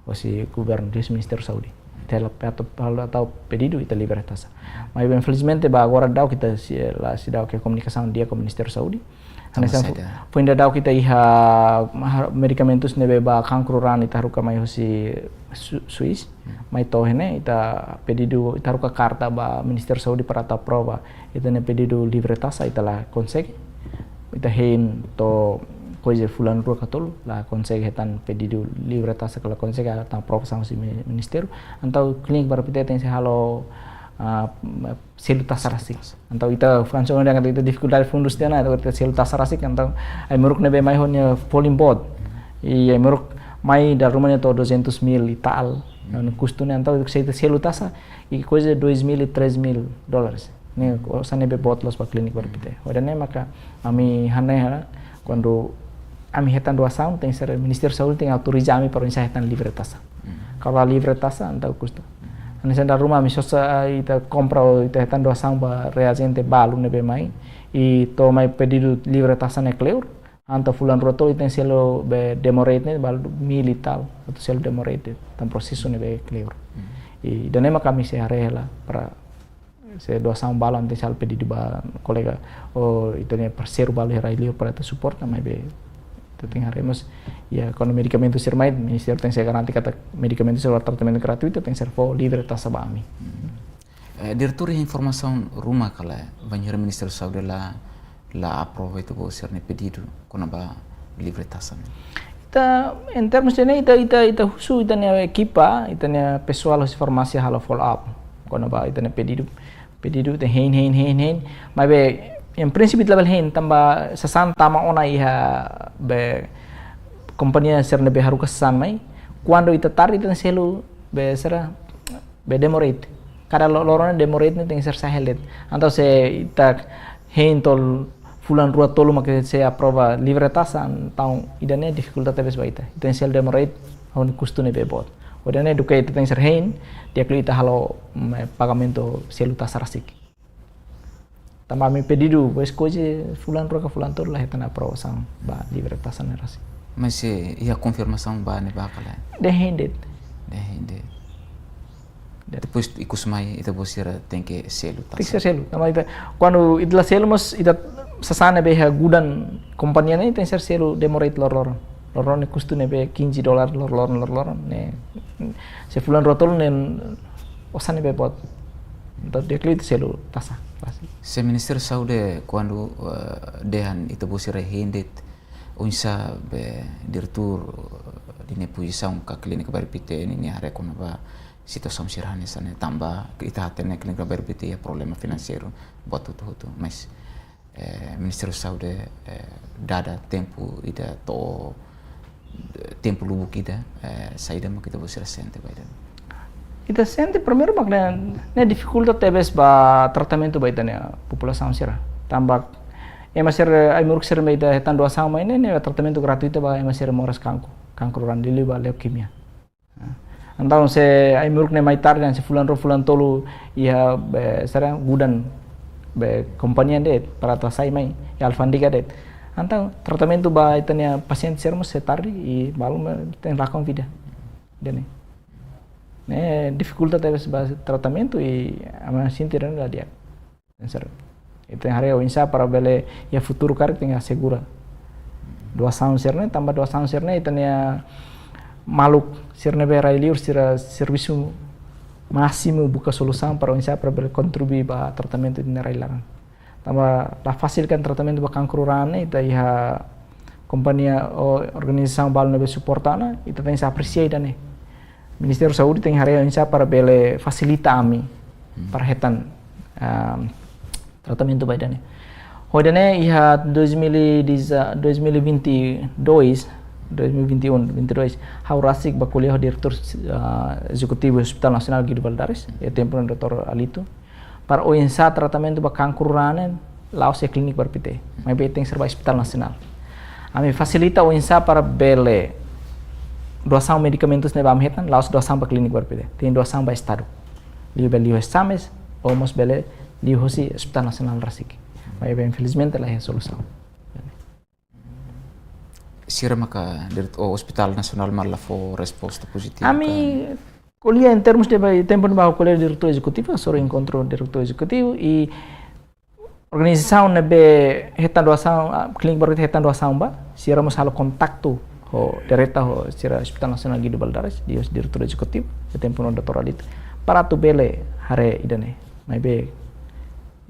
Husi governu, husi Ministériu Saúde. Ita hela pe-, atu, halo atu pedidu, ita livre taxa. Maibé, infelizmente, ba agora daudaun ita sei, la seidauk iha komunikasaun di'ak ho Ministériu Saúde. Tanba hanesan fo-, saida? Foin daudauk ita iha ma-, medikamentus ne'ebé ba kankru raan ita haruka mai husi Su-, Swiss. Hmm. Mai to'o ne'e ita pedidu, ita haruka karta ba Ministériu Saúde para atu aprova ita-nia pedidu livre taxa, ita la konsege. Ita hein to'o koize fulan rua ka tolu, la konsege hetan pedidu livre taxa, ka la konsege hetan aprovasaun husi mi-, ministériu. Entaun Klinika Baru Pite tenke halo, ah, selu taxa rasik. Entaun ita hanesan dehan katak ita difikuldade fundus tiha ona, entaun ita selu taxa rasik, entaun ai-moruk ne'ebé mai ho nia folin boot. I ai-moruk mai dala ruma ne'e to'o duzentos mil e tal, no kustu ne'e, entaun se ita selu taxa, i koize dois mil e três mil dólares. Ne'e osan ne'ebé boot loos ba Klinika Baru Pite. Ho ida-ne'e maka ami hanoin hela, kuandu ami hetan doasaun, tenke ser Ministériu Saúde tenke autoriza ami para oinsá hetan livre taxa. Hmm. Kalau livre taxa, entaun kustu. Hmm. Hanesan dala ruma ami sosa, ita kompra, ita hetan doasaun ba reajente balu ne'ebé mai, i to'o mai pedidu livre taxa ne'e kleur, entaun fulan rua tolu ita selu be demo rate ne'e balu mil e tal, atu selu demo rate, tan prosesu ne'ebé kleur. Hmm. I ida-ne'e maka ami sei haree hela para se doasaun balu ami tenke halo pedidu ba kolega ou ita-nia parseiru balu iha rai liur para atu suporta, maibé ita tenke haree mós, ya, kuandu medikamentu sira mai, ministériu tenke garante katak medikamentu sira, tratamentu gratuitu tenke fó livre taxa ba ami. Eh, Diretór, iha informasaun ruma ka lae, bainhira Ministériu Saúde la, la aprova ita-boot sira-nia pedidu kona-ba livre taxa ne'e? Ita, em termos de ne'e, ita, ita, ita husu ita-nia ekipa, ita-nia pesoál husi farmásia halo follow up kona-ba ita-nia pedidu, pedidu ita hein, hein, hein, hein. Maibé, em princípio, ita labele hein, tanba sasán tama ona iha be kompañia sira ne'ebé haruka sasán mai, kuandu ita tarde ita selu be sira be demo rate. Kada lo-, loron demo rate ne'e tenke ser sai hela de'it. Entaun se ita hein to'o fulan rua tolu mak sei aprova livre taxa, entaun ida-ne'e difikulta tebes ba ita. Ita selu demo rate ho nia kustu ne'ebé boot. Ho ida-ne'e duké ita tenke ser hein, di'ak liu ita halo, mm, pagamentu selu taxa rasik. Tanba ami pedidu, depois kuaze fulan rua ka fulan tolu la hetan aprovasaun ba livre taxa ne'e rasik. Mas, eh, iha konfirmasaun ba ne'ebá ka lae? Dehan de'it. Dehan de'it. De'it. Depois ikus mai ita-boot sira tenke selu taxa. Tenke ser selu. Tanba ita, kuandu ita la selu mós ita sasán ne'ebé iha gudang kompañia ne'e tenke ser selu demo rate loroloron. Loroloron nia kustu ne'ebé quinze dólar loroloron, loroloron ne'e. Se fulan rua tolu ne'e osan ne'ebé boot. Entaun di'ak liu ita selu taxa rasik. Se Ministériu Saúde kuandu, eh, dehan ita-boot sira hein de'it, oinsá be diretór, eh, nia pozisaun ka Klínika Bairru Pité ninia haree kona-ba situasaun sira hanesan ne'e, tanba ita hatene Klínika Bairru Pité iha problema finanseiru boot hotu-hotu, mas eh, Ministériu Saúde, eh, dada tempu ida to'o, eh, tempu lubuk ida, eh, saida mak ita-boot sira sente ba ida? Ita sente primeiru mak ne'e, ne'e difikulta tebes ba tratamentu ba ita-nia populasaun sira. Tanba ema sira, ai-moruk sira mai ita hetan doasaun mai ne'e, ne'e tratamentu gratuitu ba ema sira moras kankru, kankru raan liuliu ba leukemia. Entaun se ai-moruk ne'e mai tarde, se fulan rua fulan tolu iha be sira gudang be kompañia de'it para atu hasai mai iha alfándega de'it. Entaun tratamentu ba ita-nia pasiente sira mós se tarde i balu mós tenke lakon vida. Ida-ne'e. Ne'e difikulta tebes ba tratamentu i ami sente ida-ne'e la di'ak. Tenke ser. Ita haree oinsá para bele iha futuru karik tenke asegura doasaun sira-ne'e, tanba doasaun sira-ne'e ita-nia maluk sira ne'ebé rai liur sira servisu másimu buka solusaun para oinsá para bele kontribui ba tratamentu ita-nia rai laran. Tanba la fasil kan tratamentu ba kankru raan ne'e, ita iha kompañia ou organizasaun balu ne'ebé suporta ona, ita tenke apresia ida-ne'e. Ministériu Saúde tenke haree oinsá para bele fasilita ami, hmm, para hetan, ah, tratamentu ba ida-ne'e. Ho ida-ne'e iha dois mil e dez, dois mil e vinte e dois, dois mil e vinte e um, vinte e dois, ha'u rasik bá ko'alia ho diretór, ah, ezekutivu Hospital Nasionál Guido Valadares, iha tempu ne'e doutór Alito, para oinsá tratamentu ba kankru raan ne'e la'ós iha Klínika Bairru Pité. Maibé tenke ser ba Hospital Nasionál. Ami fasilita oinsá para bele doasaun medikamentus ne'ebé ami hetan, la'ós doasaun ba Klínika Bairru Pité. Tenke doasaun ba Estadu. Liu bele liu husi SAMES, ou mós bele liu hosi Hospital Nasionál rasik. Maibé infelizmente la iha solusaun. Sira maka diretór, ou Hospital Nasionál mak la fó resposta pozitiva? Ami ka? Ko'alia em termos de ba-, tempu ne'ebá ko'alia diretór ezekutivu, hasoru enkontru diretór ezekutivu i organizasaun ne'ebé hetan doasaun, ah, Klínika Bairru Pité hetan doasaun ba, sira mós halo kontaktu ho direta ho sira Hospital Nasionál Guido Valadares, liuhosi diretór ezekutivu, iha tempu ne'e doutór Alito, para atu bele haree ida-ne'e. Maibé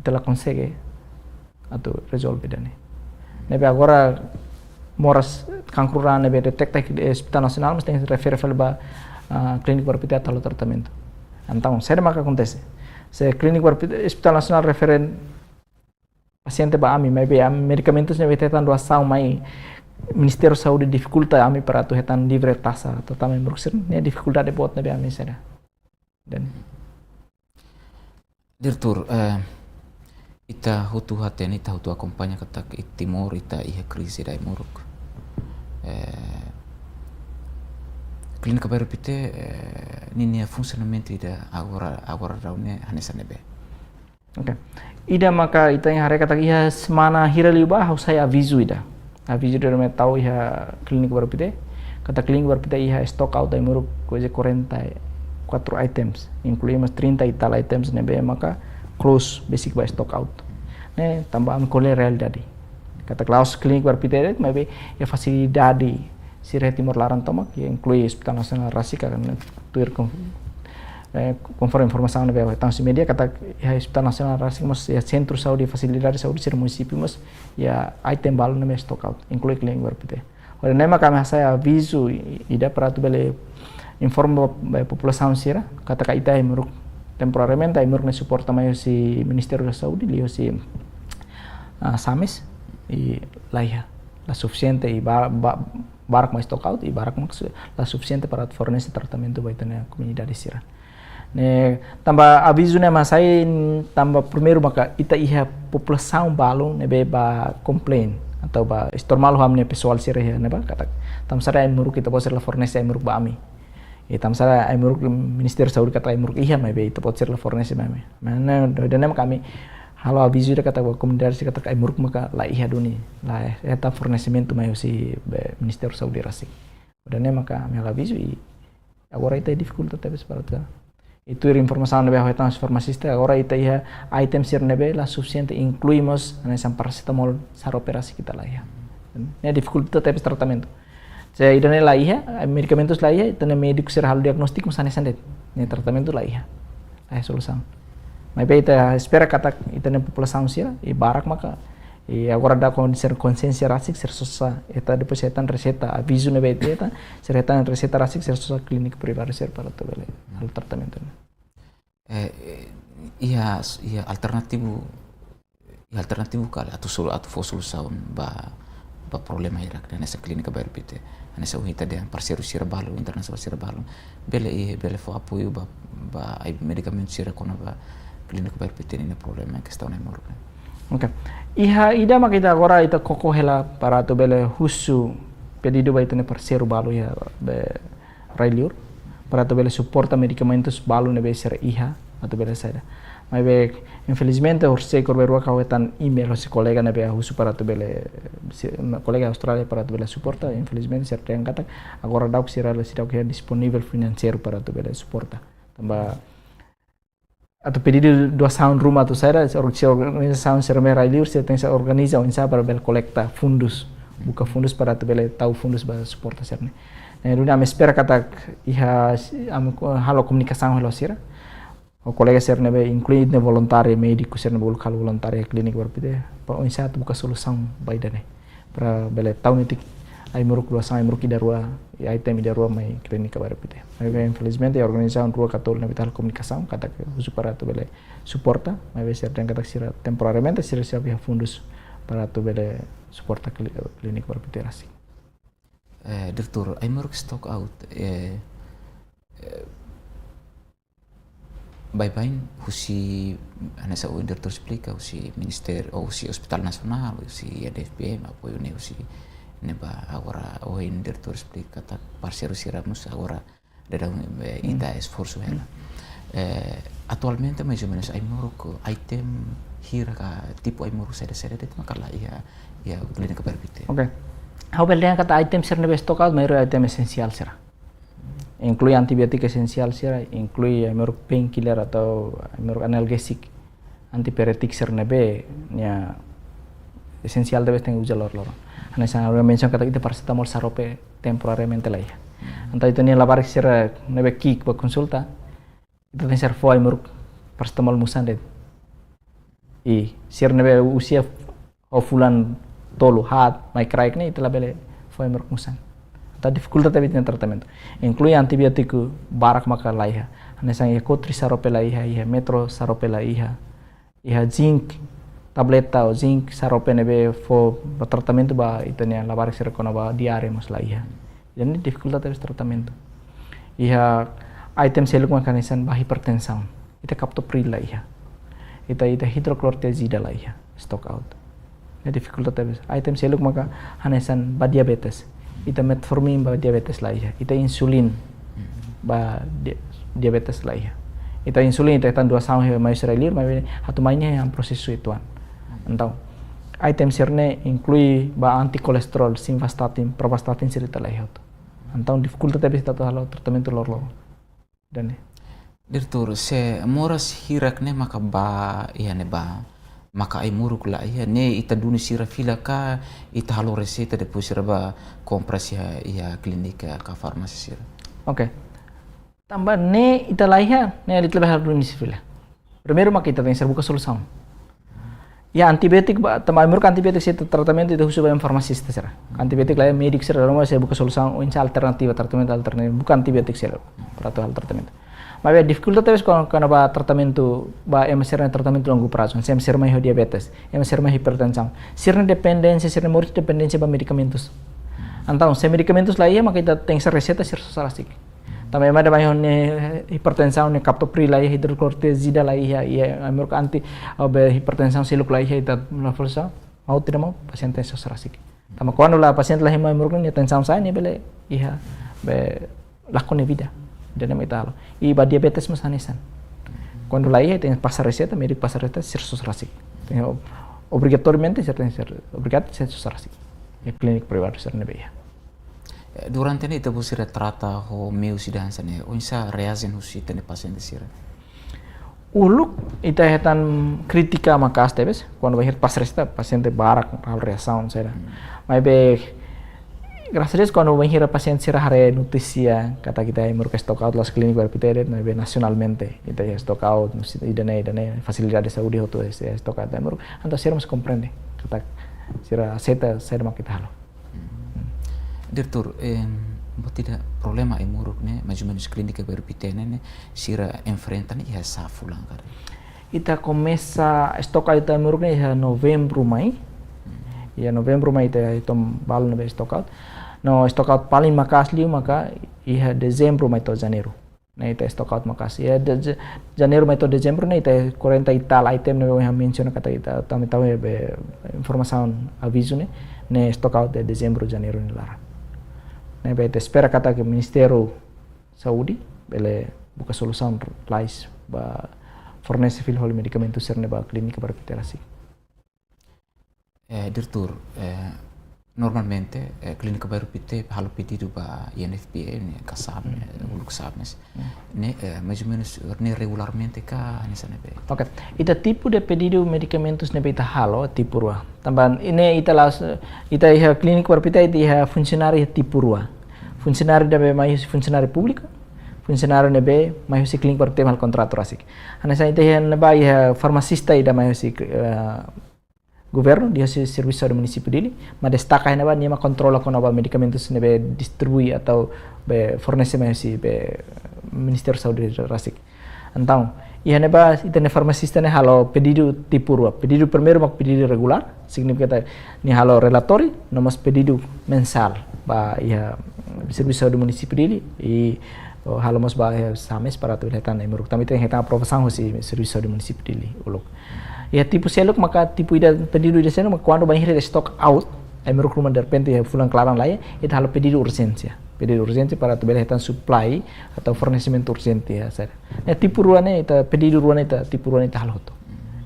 ita la konsege atu rezolve ida-ne'e. Ne'ebé agora moras kankru raan ne'ebé deteta iha Hospital Nasionál, mós tenke refere fali ba, ah, Klínika Bairru Pité atu halo tratamentu. Entaun, saida maka akontese? Se Klínika Bairru Pité, Hospital Nasionál refere pasiente ba ami, maibé ami medikamentus ne'ebé hetan doasaun mai Ministériu Saúde difikulta ami para atu hetan livre taxa, atu tama em Bruxelles, ne'e difikuldade boot ne'ebé ami sente. Dan Diretór, eh, ita hotu hatene, ita hotu akompaña katak iha Timor ita iha krize ida ai-moruk. Eh, Klínika Bairru Pité, eh, ninia funsionamentu ida agora, agora daudaun ne'e hanesan ne'ebé? Oke. Ida maka ita haree katak iha semana hira liubá ha'u sai avizu ida. Avizu ida ne'ebé tau iha Klínika Bairru Pité. Katak Klínika Bairru Pité iha stock out ai-moruk kuaze quarenta e quatro items, inklui mós trinta e tal items ne'ebé maka close, besik ba stock out. Ne'e tanba ami ko'alia realidade. Katak la'ós Klínika Bairru Pité de'it, maibé iha fasilidade sira iha Timor laran tomak, iha inklui Hospital Nasionál rasik, ka ne'e tuir kon-, eh, konforme informasaun ne'ebé hetan husi média, katak iha Hospital Nasionál rasik mós iha sentru saúde, fasilidade saúde sira munisípiu mós iha item balu ne'ebé stock out, inklui Klínika Bairru Pité. Ho ida-ne'e mak ami hasai avizu i-, ida para atu bele informa ba populasaun sira, katak ita ai-moruk temporariamente, ai-moruk ne'e suporta mai husi Ministériu da Saúde, liuhosi, ah, SAMES, i la iha, la sufisiente, i ba, ba, barak mak stock out, i barak mak su-, la sufisiente para fornese tratamentu ba ita-nia komunidade sira. Ne'e, tanba avizu ne'e mak sai, tanba primeiru maka ita iha populasaun balu ne'ebé ba complain, atau ba istormal ho ami-nia pesoál sira iha ne'ebá, katak, tanba sá ai-moruk ita-boot sira la fornese ai-moruk ba ami. I tanba sá ai-moruk Ministériu Saúde katak ai-moruk iha, maibé ita-boot sira la fornese ba ami. Mana, ida-ne'e mak ami halo avizu ida katak ba komunidade sira katak ai-moruk maka la iha duni, la hetan fornesimentu mai husi be Ministériu Saúde rasik. Ida-ne'e maka ami halo avizu i agora ita difikulta tebes para ita. I tuir informasaun ne'ebé ha'u hetan husi farmasista, agora ita iha item sira ne'ebé la sufisiente, inklui mós hanesan parasetamol sarope rasik ita la iha. Ne'e difikulta tebes tratamentu. Se ida-ne'e la iha, medikamentus la iha, ita-nia médiku sira halo diagnóstiku mós hanesan de'it. Ne'e tratamentu la iha. La iha solusaun. Maibé ita espera katak ita-nia populasaun sira, i barak maka, i agora daudaun sira konsiénsia rasik, sira sosa, ita depois hetan reseita, avizu ne'ebé ita hetan, sira hetan reseita rasik, sira sosa klínika privadu sira para atu bele halo tratamentu ne'e. Eh, eh, iha, iha alternativu, iha alternativu kala atu sol-, atu fó solusaun ba, ba problema hirak ne'e hanesan klínika ba R P T. Hanesan ita dehan parseiru sira balu, internasionál sira balu. Bele, eh, bele fó apoiu ba, ba ai-, medikamentu sira kona-ba klínika ba R P T ninia problema kestaun ai-moruk ne'e. Oke. Iha ida maka ita agora ita koko hela para atu bele husu pedidu ba ita-nia parseiru balu iha be rai-liur, para atu bele suporta medikamentus balu ne'ebé sira iha, atu bele saida. Maibé, infelizmente, horisehik horisehik ha'u hetan email husi kolega ne'ebé husu para atu bele, si-, kolega Austrália para atu bele suporta, infelizmente, sira dehan katak, agora daudaun sira la, seidauk iha disponivel finanseiru para atu bele suporta. Tanba atu pedidu doasaun ruma atu saida, se or-, se organizasaun sira ne'ebé rai-liur, sira tenke organiza oinsá para bele kolekta fundus, buka fundus para atu bele tau fundus ba suporta sira-ne'e. Ne'e duni ami espera katak iha, ami ko-, halo komunikasaun hela ho sira. Ho kolega sira ne'ebé inklui ne'e voluntáriu médiku sira ne'ebé uluk halo voluntáriu klínika ba R P T. Para oinsá atu buka solusaun ba ida-ne'e. Para bele tau netik ai-moruk doasaun ai-moruk ida rua, i item ida rua mai klínika ba R P T. Maibé infelizmente organizasaun rua ka tolu ne'ebé ita halo komunikasaun, katak husu para atu bele suporta, maibé sira dehan katak sira temporariamente sira, sira iha fundus para atu bele suporta klí-, klínika ba R P T rasik. Eh, Diretór, ai-moruk stock out, eh, eh, baibain husi, hanesan ohin Diretór esplika, husi ministériu, ou husi Hospital Nasionál, husi I D F P M, apoiu ne'e husi ne'ebá, agora ohin Diretór esplika katak parseiru sira mós agora daudaun, eh, ita esforsu hela. Eh, atualmente, mais ou menus, ai-moruk, item hira ka tipu ai-moruk saida-saida de'it maka la iha, iha klínika ba R P T? Oke. Ha'u bele dehan katak item sira ne'ebé stock out, maioria item esensiál sira. Inklui antibiotik esensiál sira, inklui ai-moruk painkiller atau ai-moruk analgésiku, antipirétiku sira ne'ebé nia esensiál tebes tenke uza loron-loron. Hanesan ha'u mensiona katak ita parasetamol sarope temporariamente la iha. Entaun ita-nia labarik sira ne'ebé ki'ik ba konsulta, ita tenke sira fó ai-moruk parasetamol musan de'it. I sira ne'ebé usia ho fulan tolu haat mai kraik ne'e ita labele fó ai-moruk musan. Entaun difikulta tebes ita-nia tratamentu. Inklui antibiotiku barak maka la iha. Hanesan iha Cotri sarope la iha, iha Metro sarope la iha, iha zinc tableta ou zinc sarope ne'ebé fó ba tratamentu ba ita-nia labarik sira kona-ba diare mós la iha. Jadi difikulta tebes tratamentu. Iha item seluk maka hanesan ba hipertensaun. Ita captopril la iha. Ita, ita hidrochlorothiazida la iha. Stock out. Ne'e difikulta tebes. Item seluk maka hanesan ba diabetes. Ita metformin ba diabetes la iha. Ita insulin ba di-, diabetes la iha. Ita insulin ita hetan doasaun husi maioria rai-liur, maibé atu mai ne'e iha prosesu uitoan. Entaun item sira-ne'e inklui ba antikolesterol, simvastatin, pravastatin sira ita la iha hotu. Entaun difikulta tebes ita atu halo tratamentu loron-loron. Dani. Diretór, se moras hirak ne'e maka ba iha ne'ebá, maka ai-moruk la iha, ne'e ita duni sira fila ka, ita halo reseita depois sira bá kompra iha, iha klínika ka farmásia sira? Oke. Tanba ne'e ita la iha, ne'e ita labele halo duni sira fila. Primeiru maka ita tenke sira buka solusaun. Ya, antibiotik ba, tanba ai-moruk antibiotik sira tratamentu ita husu ba ema farmasista sira. Antibiotik la iha, médiku sira dala ruma sira buka solusaun, oinsá alternativa, tratamentu alternativa, buka antibiotik sira para atu halo tratamentu. Maibé difikulta tebes kona-, kona-ba tratamentu, ba ema sira-nia tratamentu longu prazu, ema sira mai ho diabetes, ema sira mai ho hipertensaun. Sira-nia dependénsia, sira-nia moris dependénsia ba medikamentus. Entaun, se medikamentus la iha, maka ita tenke ser reseita sira sosa rasik. Tanba ema ida mai ho nia hipertensaun, nia captopril la iha, hidroklorotiazida la iha, iha ai-moruk anti, ou be hipertensaun seluk la iha, ita la forsa, mau tidak mau, pasiente tenke sosa rasik. Tanba kuandu la pasiente la iha ai-moruk ne'e, nia tensaun sa'e, nia bele iha, be, lakon nia vida. Ida-ne'e mak ita halo. I ba diabetes mós hanesan. Kuandu la iha, tenke pasa reseita, médiku pasa reseita, sira sosa rasik. Tenke ob-, obrigatoriamente, sira tenke ser, obrigadu, sira sosa rasik. Iha klínika privadu sira ne'ebé iha. Eh, durante ne'e ita-boot sira trata ho meius ida hanesan ne'e, oinsá reajen husi ita-nia pasiente sira? Uluk ita hetan krítika maka'as tebes, kuandu bainhira pasa reseita, pasiente barak halo reasaun saida. Hmm. Maibé, grasas a Deus, kuandu bainhira pasiente sira haree notísia katak ita ai-moruk stock out, la'ós klínika Bairrupité de'it, maibé nasionalmente ita iha stock out, no si-, ida-ne'e, ida-ne'e, fasilidade saúde hotu iha stock out ai-moruk, entaun sira mós komprende katak sira aseita saida mak ita halo. Hmm. Diretór, em, buat ida problema ai-moruk ne'e, mais ou menus klínika Bairrupité ne'e, ne'e, sira enfrenta ne'e iha sá fulan karik? Ita komesa stock out ai-moruk ne'e iha Novembru mai. Hmm. Iha Novembru mai ita hetan balu ne'ebé stock out. No stock out paling maka'as liu maka iha Dezembru mai to'o Janeiru. Ne'e ita stock out maka'as. Iha de, de, Janeiru mai to'o Dezembru ne'e ita quarenta e tal item ne'ebé ohin ha'u mensiona katak ita tami tau be informasaun avizu ne'e, ne'e stock out iha Dezembru, Janeiru nia laran. Ne'ebé ita espera katak Ministériu Saúde bele buka solusaun lalais ba fornese fila fali medikamentu sira-ne'e ba klínika Bairrupité rasik. Eh, Diretór, eh, normalmente, eh, klínika Bairrupité halo pedidu ba I N F P A, ne'e, ka SAMES, Hmm. eh, uluk SAMES. Hmm. Ne'e, eh, mais ou menus, ne'e regularmente ka, hanesan ne'ebé? Oke, ita tipu de pedidu medikamentus ne'ebé ita halo, tipu rua. Tanba ne'e ita la'ós, ita iha klínika Bairrupité, ita iha funsionáriu iha tipu rua. Funsionáriu ida be mai husi funsionáriu públiku, funsionáriu ne'ebé mai husi klínika Bairrupité mak halo kontratu rasik. Hanesan ita iha ne'ebá iha farmasista ida mai husi, eh, governu, nia husi Servisu Saúde Munisípiu Dili, mak destaka iha ne'ebá, nia mak kontrola kona-ba medikamentus ne'ebé distribui atau be fornese mai husi be Ministériu Saúde rasik. Entaun, iha ne'ebá ita-nia farmasista ne'e halo pedidu tipu rua. Pedidu primeiru mak pedidu regulár, signifika katak nia halo relatóriu, no mós pedidu mensál ba iha Servisu Saúde Munisípiu Dili, i, oh, halo mós ba iha SAMES para atu bele hetan ai-moruk. Tanba ita tenke hetan aprovasaun husi Servisu Saúde Munisípiu Dili uluk. Iha tipu seluk maka tipu ida, pedidu ida seluk maka kuandu bainhira ita stock out, ai-moruk ruma derrepente iha fulan klaran laiha, ita halo pedidu urjénsia. Pedidu urjénsia para atu bele hetan supply atau fornesimentu urjente iha saida. Ne'e tipu rua ne'e, ita pedidu rua ne'e, ita tipu rua ne'e ita halo hotu.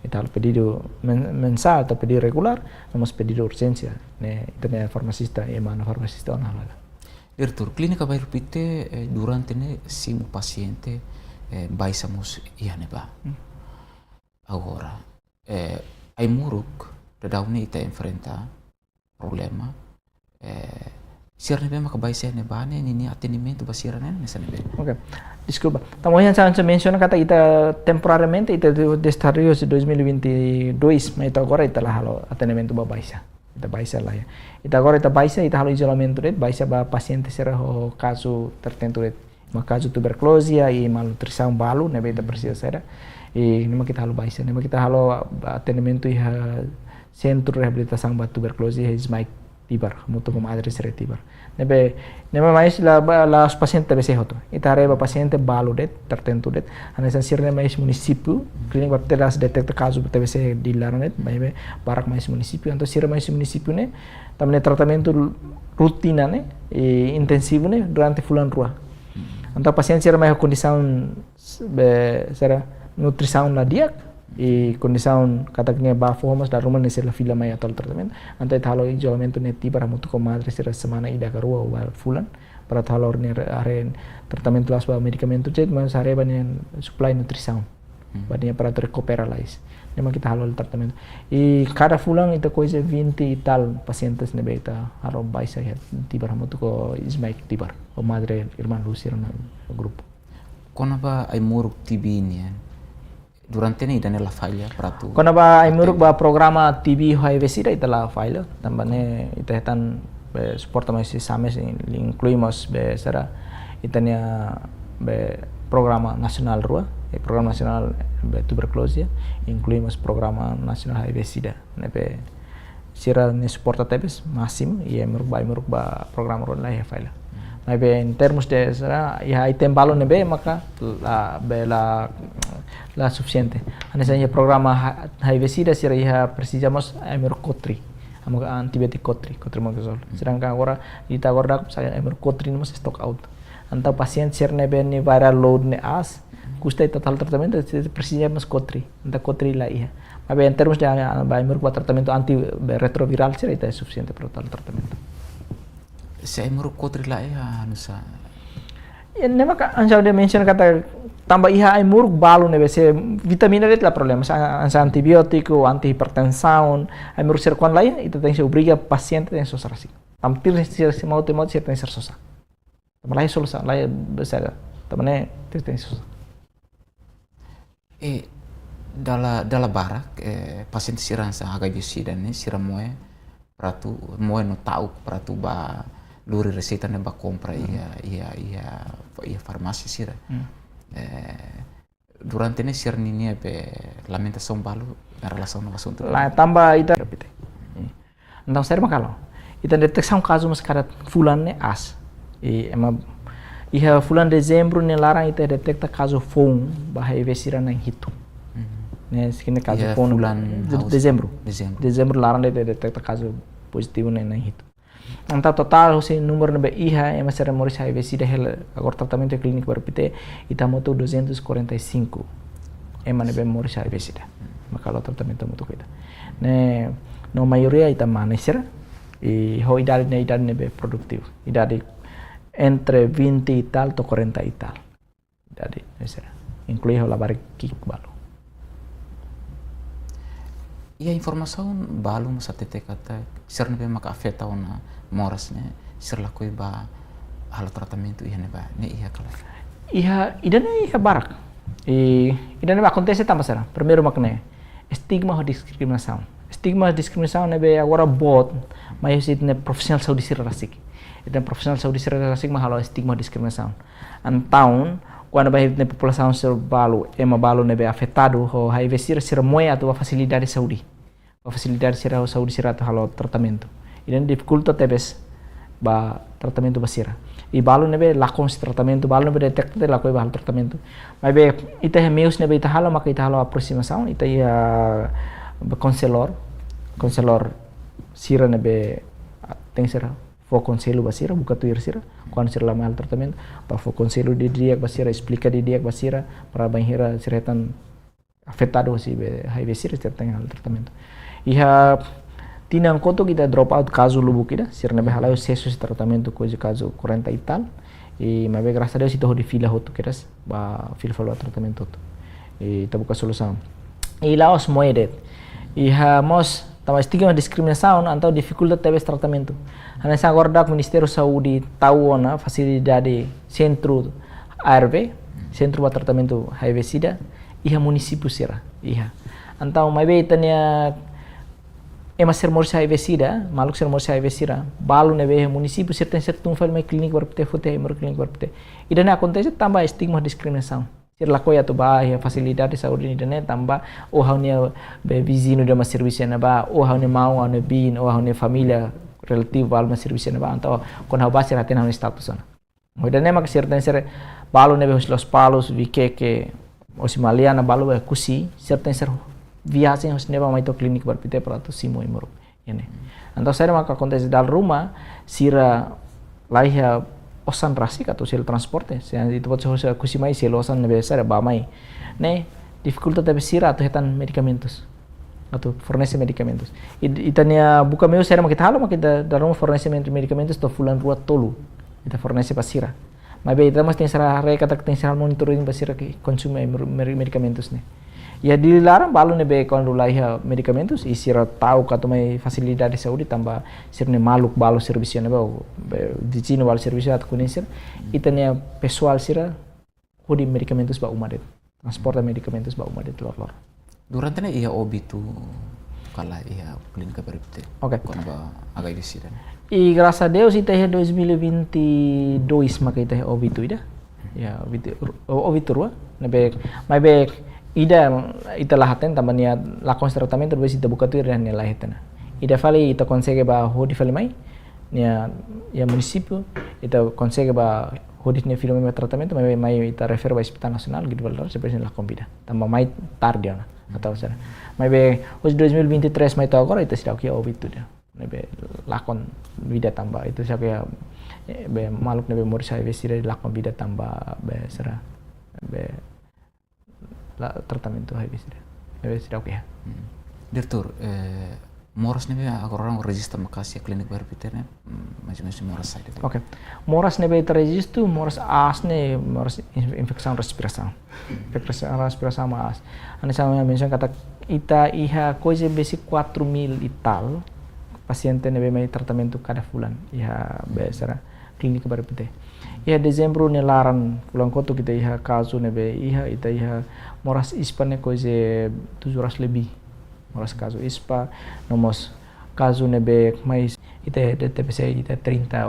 Ita halo pedidu men-, mensál atau pedidu regulár, no mós pedidu urjénsia. Ne'e ita-nia farmasista, ema no farmasista ona halo. Diretór, klínika Bairrupité, eh, durante ne'e simu pasiente, eh, baixa mós iha ne'ebá. Hmm. Agora, eh, ai-moruk daudaun ne'e ita enfrenta problema, eh, sira ne'ebé maka baixa iha ne'ebá ne'e, ninia atendimentu ba sira ne'e, hanesan ne'ebé? Oke, deskulpa. Tanba ohin ha'u mensiona katak ita temporariamente, ita de, desde dois mil e vinte e dois, maibé ita agora ita la halo atendimentu ba baixa. Ita baixa laiha. Ita agora ita baixa, ita halo izolamentu de'it, baixa ba pasiente sira ho kazu tertentu de'it. Mak kazu tuberkuloze i malnutrisaun balu, ne'ebé ita presiza saida. I ne'e mak ita halo baixa, ne'e mak ita halo atendimentu iha Sentru Reabilitasaun ba Tuberkuloze iha SMAIC Tibar, hamutuk ho Madre Sere Tibar. Ne'ebé, ne'e mak mais la, ba, la'ós pasiente T B C hotu. Ita haree ba pasiente balu de'it, tertentu de'it. Hanesan sira ne'e mai husi munisípiu, klínika Bairrupité la detekta kazu T B C iha laran de'it, maibé barak mai husi munisípiu, entaun sira mai husi munisípiu ne'e, tanba ne'e tratamentu rutina ne'e, i intensivu ne'e, durante fulan rua. Entaun pasiente sira mai ho kondisaun, be, sira nutrisaun la di'ak, i kondisaun katak nia ba foho mós dala ruma ne'e sira la fila mai atu halo tratamentu. Entaun ita halo izolamentu ne'e Tibar hamutuk ho Madre Sere semana ida ka rua ou ba fulan. Para atu halo ne'e haree tratamentu la'ós ba medikamentu de'it, maibé haree ba nia supply nutrisaun. Hmm. Ba nia para atu rekupera lalais. Ne'e mak ita halo tratamentu. I kada fulan ita ko'alia vinte e tal pasientes ne'ebé ita halo baixa iha Tibar hamutuk ho SMAIC Tibar, ho Madre Irmã Lúcia no grupu. Kona-ba ai-moruk T B nian, durante ne'e ida-ne'e la falla para atu. Kona-ba ai-moruk ba programa T B ho HIV SIDA ita la falla, tanba ne'e ita hetan be suporta mai husi SAMES, inklui mós be sira ita-nia be programa nasionál rua, i programa nasionál be tuberkuloze, inklui mós programa nasionál HIV SIDA. Ne'ebé sira-nia suporta tebes másimu, i ai-moruk ba, ai-moruk ba programa rua ne'e la iha falla. Maibé em termos de sira, iha item balu ne'ebé maka la, be la, la sufisiente. Hanesan iha programa H-, HIV SIDA sira iha presiza mós ai-moruk kotri. Ai-moruk antibiótiku kotri, cotrimoxazole. Sedangkan agora, ita agora dak, sai ai-moruk kotri ne'e mós stock out. Entaun pasiente sira ne'ebé nia viral load ne'e aas, kuandu ita halo tratamentu, ita presiza mós kotri. Entaun kotri la iha. Maibé em termos de, ah, ba ai-moruk ba tratamentu anti, be retroviral sira ita sufisiente para halo tratamentu. Se ai-moruk kotri la iha, nusa. Ya, ne'e maka hanesan ha'u mensiona katak tanba iha ai-moruk balu ne'ebé se vitamina de'it la problema. Hanesan, hanesan antibiótiku, antihipertensaun, ai-moruk sira kuandu la iha, ita tenke obriga pasiente tenke sosa rasik. Tanba sira, sira, sira maun-alin sira tenke sosa. Tanba la iha solusaun, la iha saida. Tanba ne'e tenke sosa. E dala, dala barak, e, pasiente sira hanesan HIV SIDA ne'e, sira moe para atu, moe no ta'uk para atu ba lori reseita ne'e ba kompra iha, iha, iha, iha farmásia sira. Hmm. E, durante ne'e sira-ninia be lamentasaun balu iha relasaun ho asuntu. La, tanba ita. Entaun, saida mak halo? Ita deteksaun kazu mós kada fulan ne'e aas. I ema, iha fulan Dezembru nia laran ita deteta kazu foun ba HIV sira na'in hitu. Mhm. Ne'e, sira-nia kazu foun fulan de-, Dezembru. Dezembru. Dezembru laran ita deteta kazu pozitivu ne'e na'in hitu. Entaun totál husi númeru ne'ebé iha ema sira moris HIV SIDA hela agora tratamentu klíniku baru pite, ita hamutuk duzentos e quarenta e cinco ema ne'ebé moris HIV SIDA. Maka halo tratamentu hamutuk ho ita. Ne'e, no maioria ita mane sira, i ho idade ne'e, idade ne'ebé produtivu. Idade entre vinte e tal to'o quarenta e tal. Idade ne'e sira. Inklui ho labarik ki'ik balu. Iha informasaun balu mós hatete katak sira ne'ebé maka afeta ona moras ne'e, sira lakohi ba halo tratamentu iha ne'ebá, ne'e iha ka lae? Iha, ida-ne'e iha barak. I, ida-ne'e akontese tanba sira. Primeiru mak ne'e, estigma ho diskriminasaun. Estigma ho diskriminasaun ne'ebé agora boot, maibé ita-nia profisionál saúde sira rasik. Ita-nia profisionál saúde sira rasik mak halo estigma ho diskriminasaun. Entaun, kuandu ba ita-nia populasaun sira balu, ema balu ne'ebé afetadu ho HIV sira, sira moe atu ba fasilidade saúde. Ba fasilidade sira ho saúde sira atu halo tratamentu. Ida-ne'e difikulta tebes ba tratamentu ba sira. I balu ne'ebé lakon husi tratamentu, balu ne'ebé deteta lakohi ba halo tratamentu. Maibé ita iha meius ne'ebé ita halo, maka ita halo aproximasaun, ita iha, ah, konselór, konselór sira ne'ebé, ah, tenke sira fó konsellu ba sira, buka tuir sira, kuandu sira la mai halo tratamentu, ba fó konsellu didi'ak ba sira, esplika didi'ak ba sira, para bainhira sira hetan afetadu husi HIV sira, sira tenke halo tratamentu. Iha tinan kotuk ita drop out kazu lubuk ida, sira ne'ebé hala'o sesu husi tratamentu, kuaze kazu quarenta e tal, i maibé grasas a Deus ita hodi fila hotu kedas, ba fila fali ba tratamentu hotu. I ita buka solusaun. I la'ós moe de'it. Iha mós tanba estigma diskriminasaun, entaun difikulta tebes tratamentu. Hanesan agora dak Ministériu Saúde tau ona fasilidade sentru ARV, sentru ba tratamentu HIV sida, iha munisípiu sira, iha. Entaun, maibé ita-nia ema sira moris HIV sida, maluk sira moris HIV sira, balu ne'ebé iha munisípiu sira tenke sira tun fali mai klínika baru pite, foti ai-moruk klínika baru pite. Ida-ne'e akontese tanba estigma diskriminasaun. Sira lakohi atu ba iha fasilidade saúde ida-ne'e tanba, ó ha'u-nia be viziñu ida mak servisu iha ne'ebá, ó ha'u-nia maun, ha'u-nia biin, ó ha'u-nia família relativu balu mak servisu iha ne'ebá, entaun kuandu ha'u ba sira hatene ha'u-nia status ona. Ho ida-ne'e mak sira tenke sira balu ne'ebé husi Lospalos, Viqueque, husi Maliana, balu be Oekusi, sira tenke sira viajen husi ne'ebá mai to'o klínika baru pite para atu simu ai-moruk. Ne'e. Entaun saida maka akontese dala ruma, sira la iha osan rasik atu selu transporte. Se ita-boot husi Oekusi mai selu osan ne'ebé sira ba mai. Ne'e difikulta tebes sira atu hetan medikamentus. Atu fornese medikamentus. I, ita-nia buka meius saida mak ita halo, mak ita dala ruma fornese med-, medikamentus to'o fulan rua tolu. Ita fornese ba sira. Maibé ita mós tenke sira haree katak tenke sira monitoring ba sira ke konsumu ai-moruk, mer-, medikamentus ne'e. Iha Dili laran balu ne'ebé kuandu la iha medikamentus, i sira ta'uk atu mai fasilidade saúde tanba sira-nia maluk balu servisu iha ne'ebá, be, viziñu balu servisu atu kunin sira. Ita-nia pesoál sira hodi medikamentus ba uma de'it. Transporta medikamentus ba uma de'it loroloron. Durante ne'e iha óbitu ka lae iha klínika baru pite? Oke. Kona-ba HIV sida ne'e. I grasas a Deus ita iha dois mil e vinte e dois maka ita iha óbitu ida. Ya, óbitu, ó-, óbitu rua. Ne'ebé, maibé ida ita la hatene tanba nia lakon tratamentu, depois ita buka tuir nia la iha tiha ona. Ida fali ita konsege ba hodi fali mai, nia, iha munisípiu, ita konsege ba hodi nia firma mai tratamentu, mai, mai ita refere ba Hospital Nasionál, Guido Valadares, depois nia lakon vida. Tanba mai tarde ona, atau sera. Maibé, husi dois mil e vinte e três mai to'o agora, ita seidauk iha óbitu ida. Ne'ebé lakon vida tanba, ita seidauk iha, eh, be maluk ne'ebé moris HIV sira lakon vida tanba, be sera, be la tratamentu HIV sira. Ne'ebé seidauk iha. Hmm. Diretór, eh, moras ne'ebé agora ohin rejista maka'as iha Klínika Bairru Pité ne'e, hmm, mais ou menos moras saida de'it? Ok. Moras ne'ebé ita rejistu, moras aas ne'e, moras inf-, infesaun respirasaun. Infesaun respirasaun mak aas. Hanesan ha'u mensiona katak ita iha koiza besik quatro mil e tal pasiente ne'ebé mai tratamentu kada fulan iha be sera Klínika Bairru Pité. Iha dezembru nia laran fulan kotuk ita iha kazu ne'ebé iha, ita iha moras ispa ne'e koiza tujuh ratus lebih. Moras kazu ispa, no mós kazu ne'ebé mai ita iha TPC ita trinta,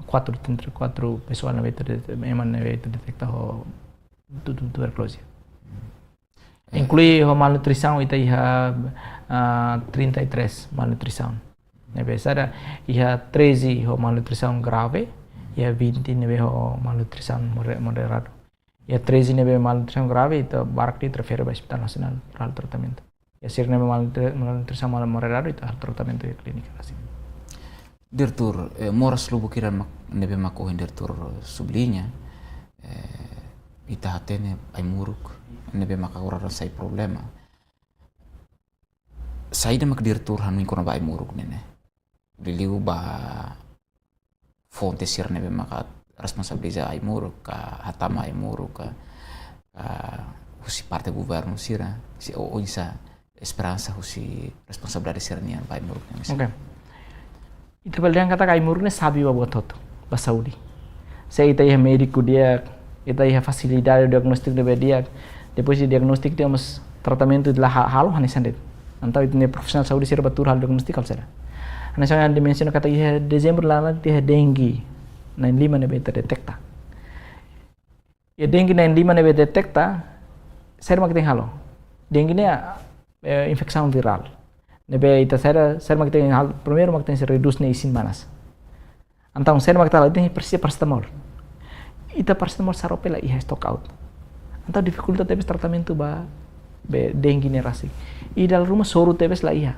quatro, trinta e quatro pesoál ne'ebé ita det-, ema ne'ebé ita deteta ho tu-, tu-, tuberkuloze. Eh. Inklui ho malnutrisaun ita iha, ah, trinta e três malnutrisaun. Ne'ebé sira iha treze ho malnutrisaun grave, iha vinte ne'ebé ho malnutrisaun more-, moderadu. Iha treze ne'ebé malnutrisaun grave, ita barak de'it refere ba Hospital Nasionál para halo tratamentu. Iha sira ne'ebé malnutri-, malnutrisaun mal-, moderadu, ita halo tratamentu iha klínika rasik. Diretór, eh, moras lubuk hira mak-, ne'ebé mak ohin diretór subliña, eh, ita hatene ai-moruk ne'ebé mak agora sai problema. Saida mak diretór hanoin kona-ba ai-moruk ne'e ne'e? Liuliu ba fonte sira ne'ebé maka responsabiliza ai-moruk, ka hatama ai-moruk, ka, ka husi parte governu sira, se o, oinsá esperansa husi responsabilidade sira-nian ba ai-moruk ne'e. Ok. Ita bele dehan katak ai-moruk ne'e xave ba buat hotu, ba saúde. Se ita iha médiku di'ak, ita iha fasilidade diagnóstiku ne'ebé di'ak, depois de diagnóstiku temos tratamentu la ha-, halo hanesan de'it. Entaun ita-nia profisionál saúde sira bá tuur halo diagnóstiku halo saida. Hanesan ha'u mensiona katak iha dezembru laran iha dengue na'in lima ne'ebé ita deteta. Iha dengue na'in lima ne'ebé deteta, saida mak tenke halo? Dengue ne'e, eh, infesaun virál. Ne'ebé ita saida, saida mak tenke halo? Primeiru mak tenke redús nia isin manas. Entaun saida mak ita halo? Ita presiza parasetamol. Ita parasetamol sarope la iha, stock out. Entaun difikulta tebes tratamentu ba be dengue ne'e rasik. I dala ruma soru tebes la iha.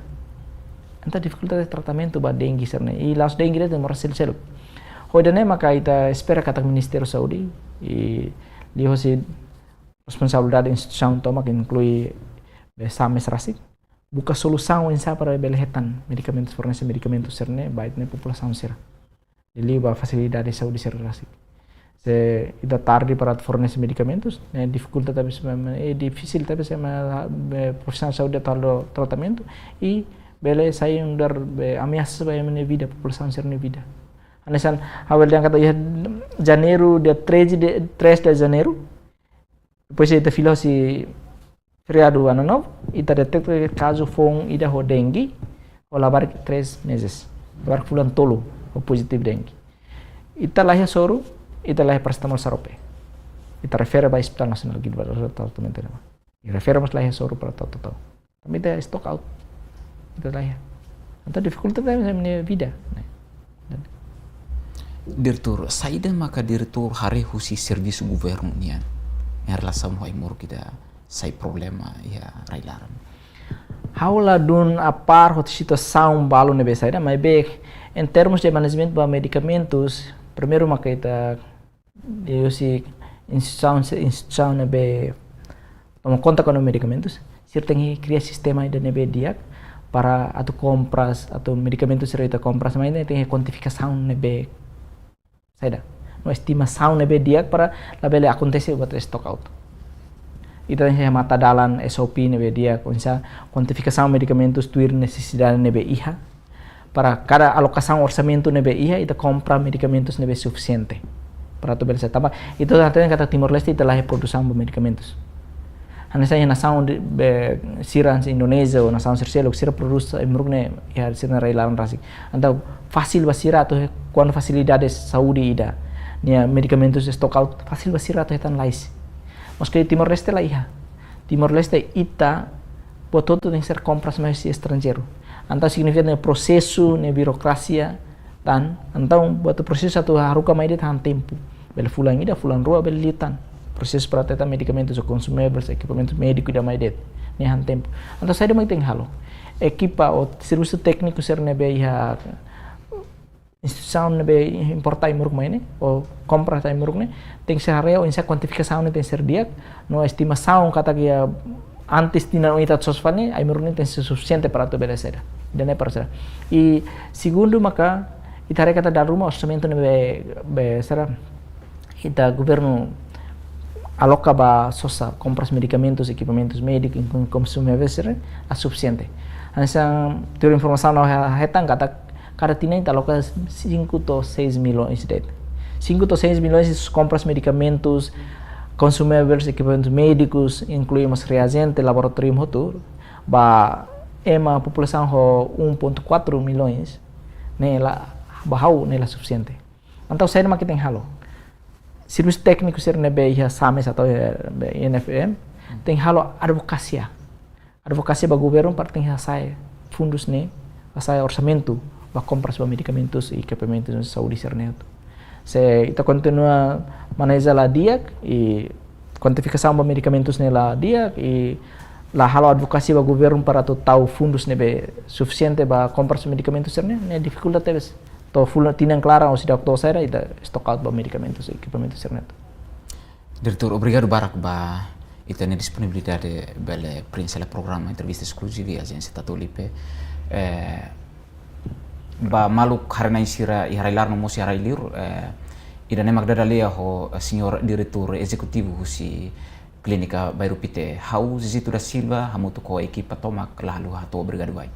Entaun difikulta tebes tratamentu ba dengue sira-ne'e. I la'ós dengue de'it, moras seluk-seluk. Ho ida-ne'e maka ita espera katak Ministériu Saúde, i liuhosi responsabilidade instituisaun tomak, inklui be SAMES rasik, buka solusaun oinsá para bele hetan medikamentus, fornese medikamentus sira-ne'e ba ita-nia populasaun sira. Liuliu ba fasilidade saúde sira rasik. Se ita tarde para fornese medikamentus, ne'e difikulta tebes, eh, difisil tebes ema, eh, profisionál saúde atu halo tratamentu, i bele sai nu'udar, eh, ameasa ba ema nia vida, populasaun sira-nia vida. Hanesan ha'u bele dehan katak iha Janeiru, dia treze de, três de Janeiro, depois ita fila husi feriadu Ano Novo, ita deteta kazu foun ida ho dengue, ho labarik três meses. Labarik fulan tolu ho pozitivu dengue. Ita la iha soru, ita la iha parasetamol sarope. Ita refere ba Hospital Nasionál Guido Valadares tratamentu ne'ebá. I refere mós la iha soru para tau, tau, tau. Tanba ita stock out. Ita la iha. Entaun difikulta tebes ema nia vida. Diretór, saida maka diretór haree husi servisu governu nian em relasaun ho ai-moruk ida sai problema iha rai-laran? Ha'u ladún apár ho situasaun balu ne'ebé saida, maibé em termos de management ba medikamentus, primeiru maka ita, husi instituisaun, instituisaun ne'ebé toma konta kona-ba medikamentus, sira tenke kria sistema ida ne'ebé di'ak para atu kompras, atu medikamentus sira ita kompras, maibé tenke kuantifikasaun ne'ebé saida, no estimasaun ne'ebé di'ak para labele akontese buat stock out. Ita tenke iha matadalan S O P ne'ebé di'ak, oinsá kuantifikasaun medikamentus tuir nesesidade ne'ebé iha, para kada alokasaun orsamentu ne'ebé iha, ita kompra medikamentus ne'ebé sufisiente. Para atu bele sai, tanba ita hatene katak Timor-Leste ita la iha produsaun ba medikamentus. Hanesan iha nasaun de, be, sira hanesan Indonézia ou nasaun sira seluk, sira prodús ai-moruk ne'e iha sira-nia rai-laran rasik. Entaun fasil ba sira atu, kuandu fasilidade saúde ida-ne'e iha medikamentus stock out, fasil ba sira atu hetan lalais. Maske Timor-Leste la iha. Timor-Leste ita buat hotu tenke ser kompras mai husi estranjeiru. Entaun signifika ne'e prosesu, ne'e birokrasia, tan. Entaun buat prosesu atu haruka mai de'it han tempu. Bele fulan ida, fulan rua, bele liu tan. Prosesu para hetan medikamentus ou consumables, ekipamentu médiku ida mai de'it. Ne'e han tempu. Entaun saida mak tenke halo? Ekipa ou servisu tékniku sira ne'ebé iha instituisaun ne'ebé importa ai-moruk mai ne'e, ou kompra ai-moruk ne'e, tenke ser haree oinsá kuantifikasaun ne'e tenke ser di'ak, no estimasaun katak iha antes tinan oin ita sosa fali ne'e, ai-moruk ne'e tenke ser sufisiente para atu bele saida. Ida-ne'e para saida. I segundu maka, ita haree katak dala ruma orsamentu ne'ebé, be, saida, ita governu aloka ba sosa kompras medikamentus, ekipamentus médiku, inclui consumables, la sufisiente. Hanesan tuir informasaun ne'ebé hetan katak kada tinan ita aloka cinco to'o seis milhões de'it. Cinco to'o seis milhões kompras medikamentus, consumables, ekipamentus médikus, inclui mós reajiente, laboratóriu hotu, ba ema populasaun ho um ponto quatro milhões, ne'e la, ba ha'u ne'e la sufisiente. Entaun saida mak tenke halo? Servisu tékniku sira ne'ebé iha SAMES ou, eh, be, I N F M, tenke halo advokasia. Advokasia ba governu para tenke hasa'e fundus ne'e, hasa'e orsamentu ba kompras ba medikamentus i ekipamentus saúde sira-ne'e hotu. Se ita kontinua maneja la di'ak, i kuantifikasaun ba medikamentus ne'e la di'ak, i la halo advokasia ba governu para atu tau fundus ne'ebé sufisiente ba kompras medikamentus sira-ne'e, ne'e difikuldade tebes. To'o fulan tinan klaran ou seidauk to'o saida, ita stock out ba medikamentus, ekipamentus sira-ne'e hotu. Diretór, obrigadu barak ba ita-nia disponibilidade bele prensa hela programa entrevista eskluziva iha ajénsia Tatu Lipe. Eh, ba maluk haree-na'in sira iha rai-laran no mós iha rai-liur, eh, ida-ne'e mak dada lia ho, eh, señór diretór ezekutivu husi Klínika Bairru Pité. Ha'u Zezito da Silva, hamutuk ho ekipa tomak, la haluha hato'o obrigadu wa'in.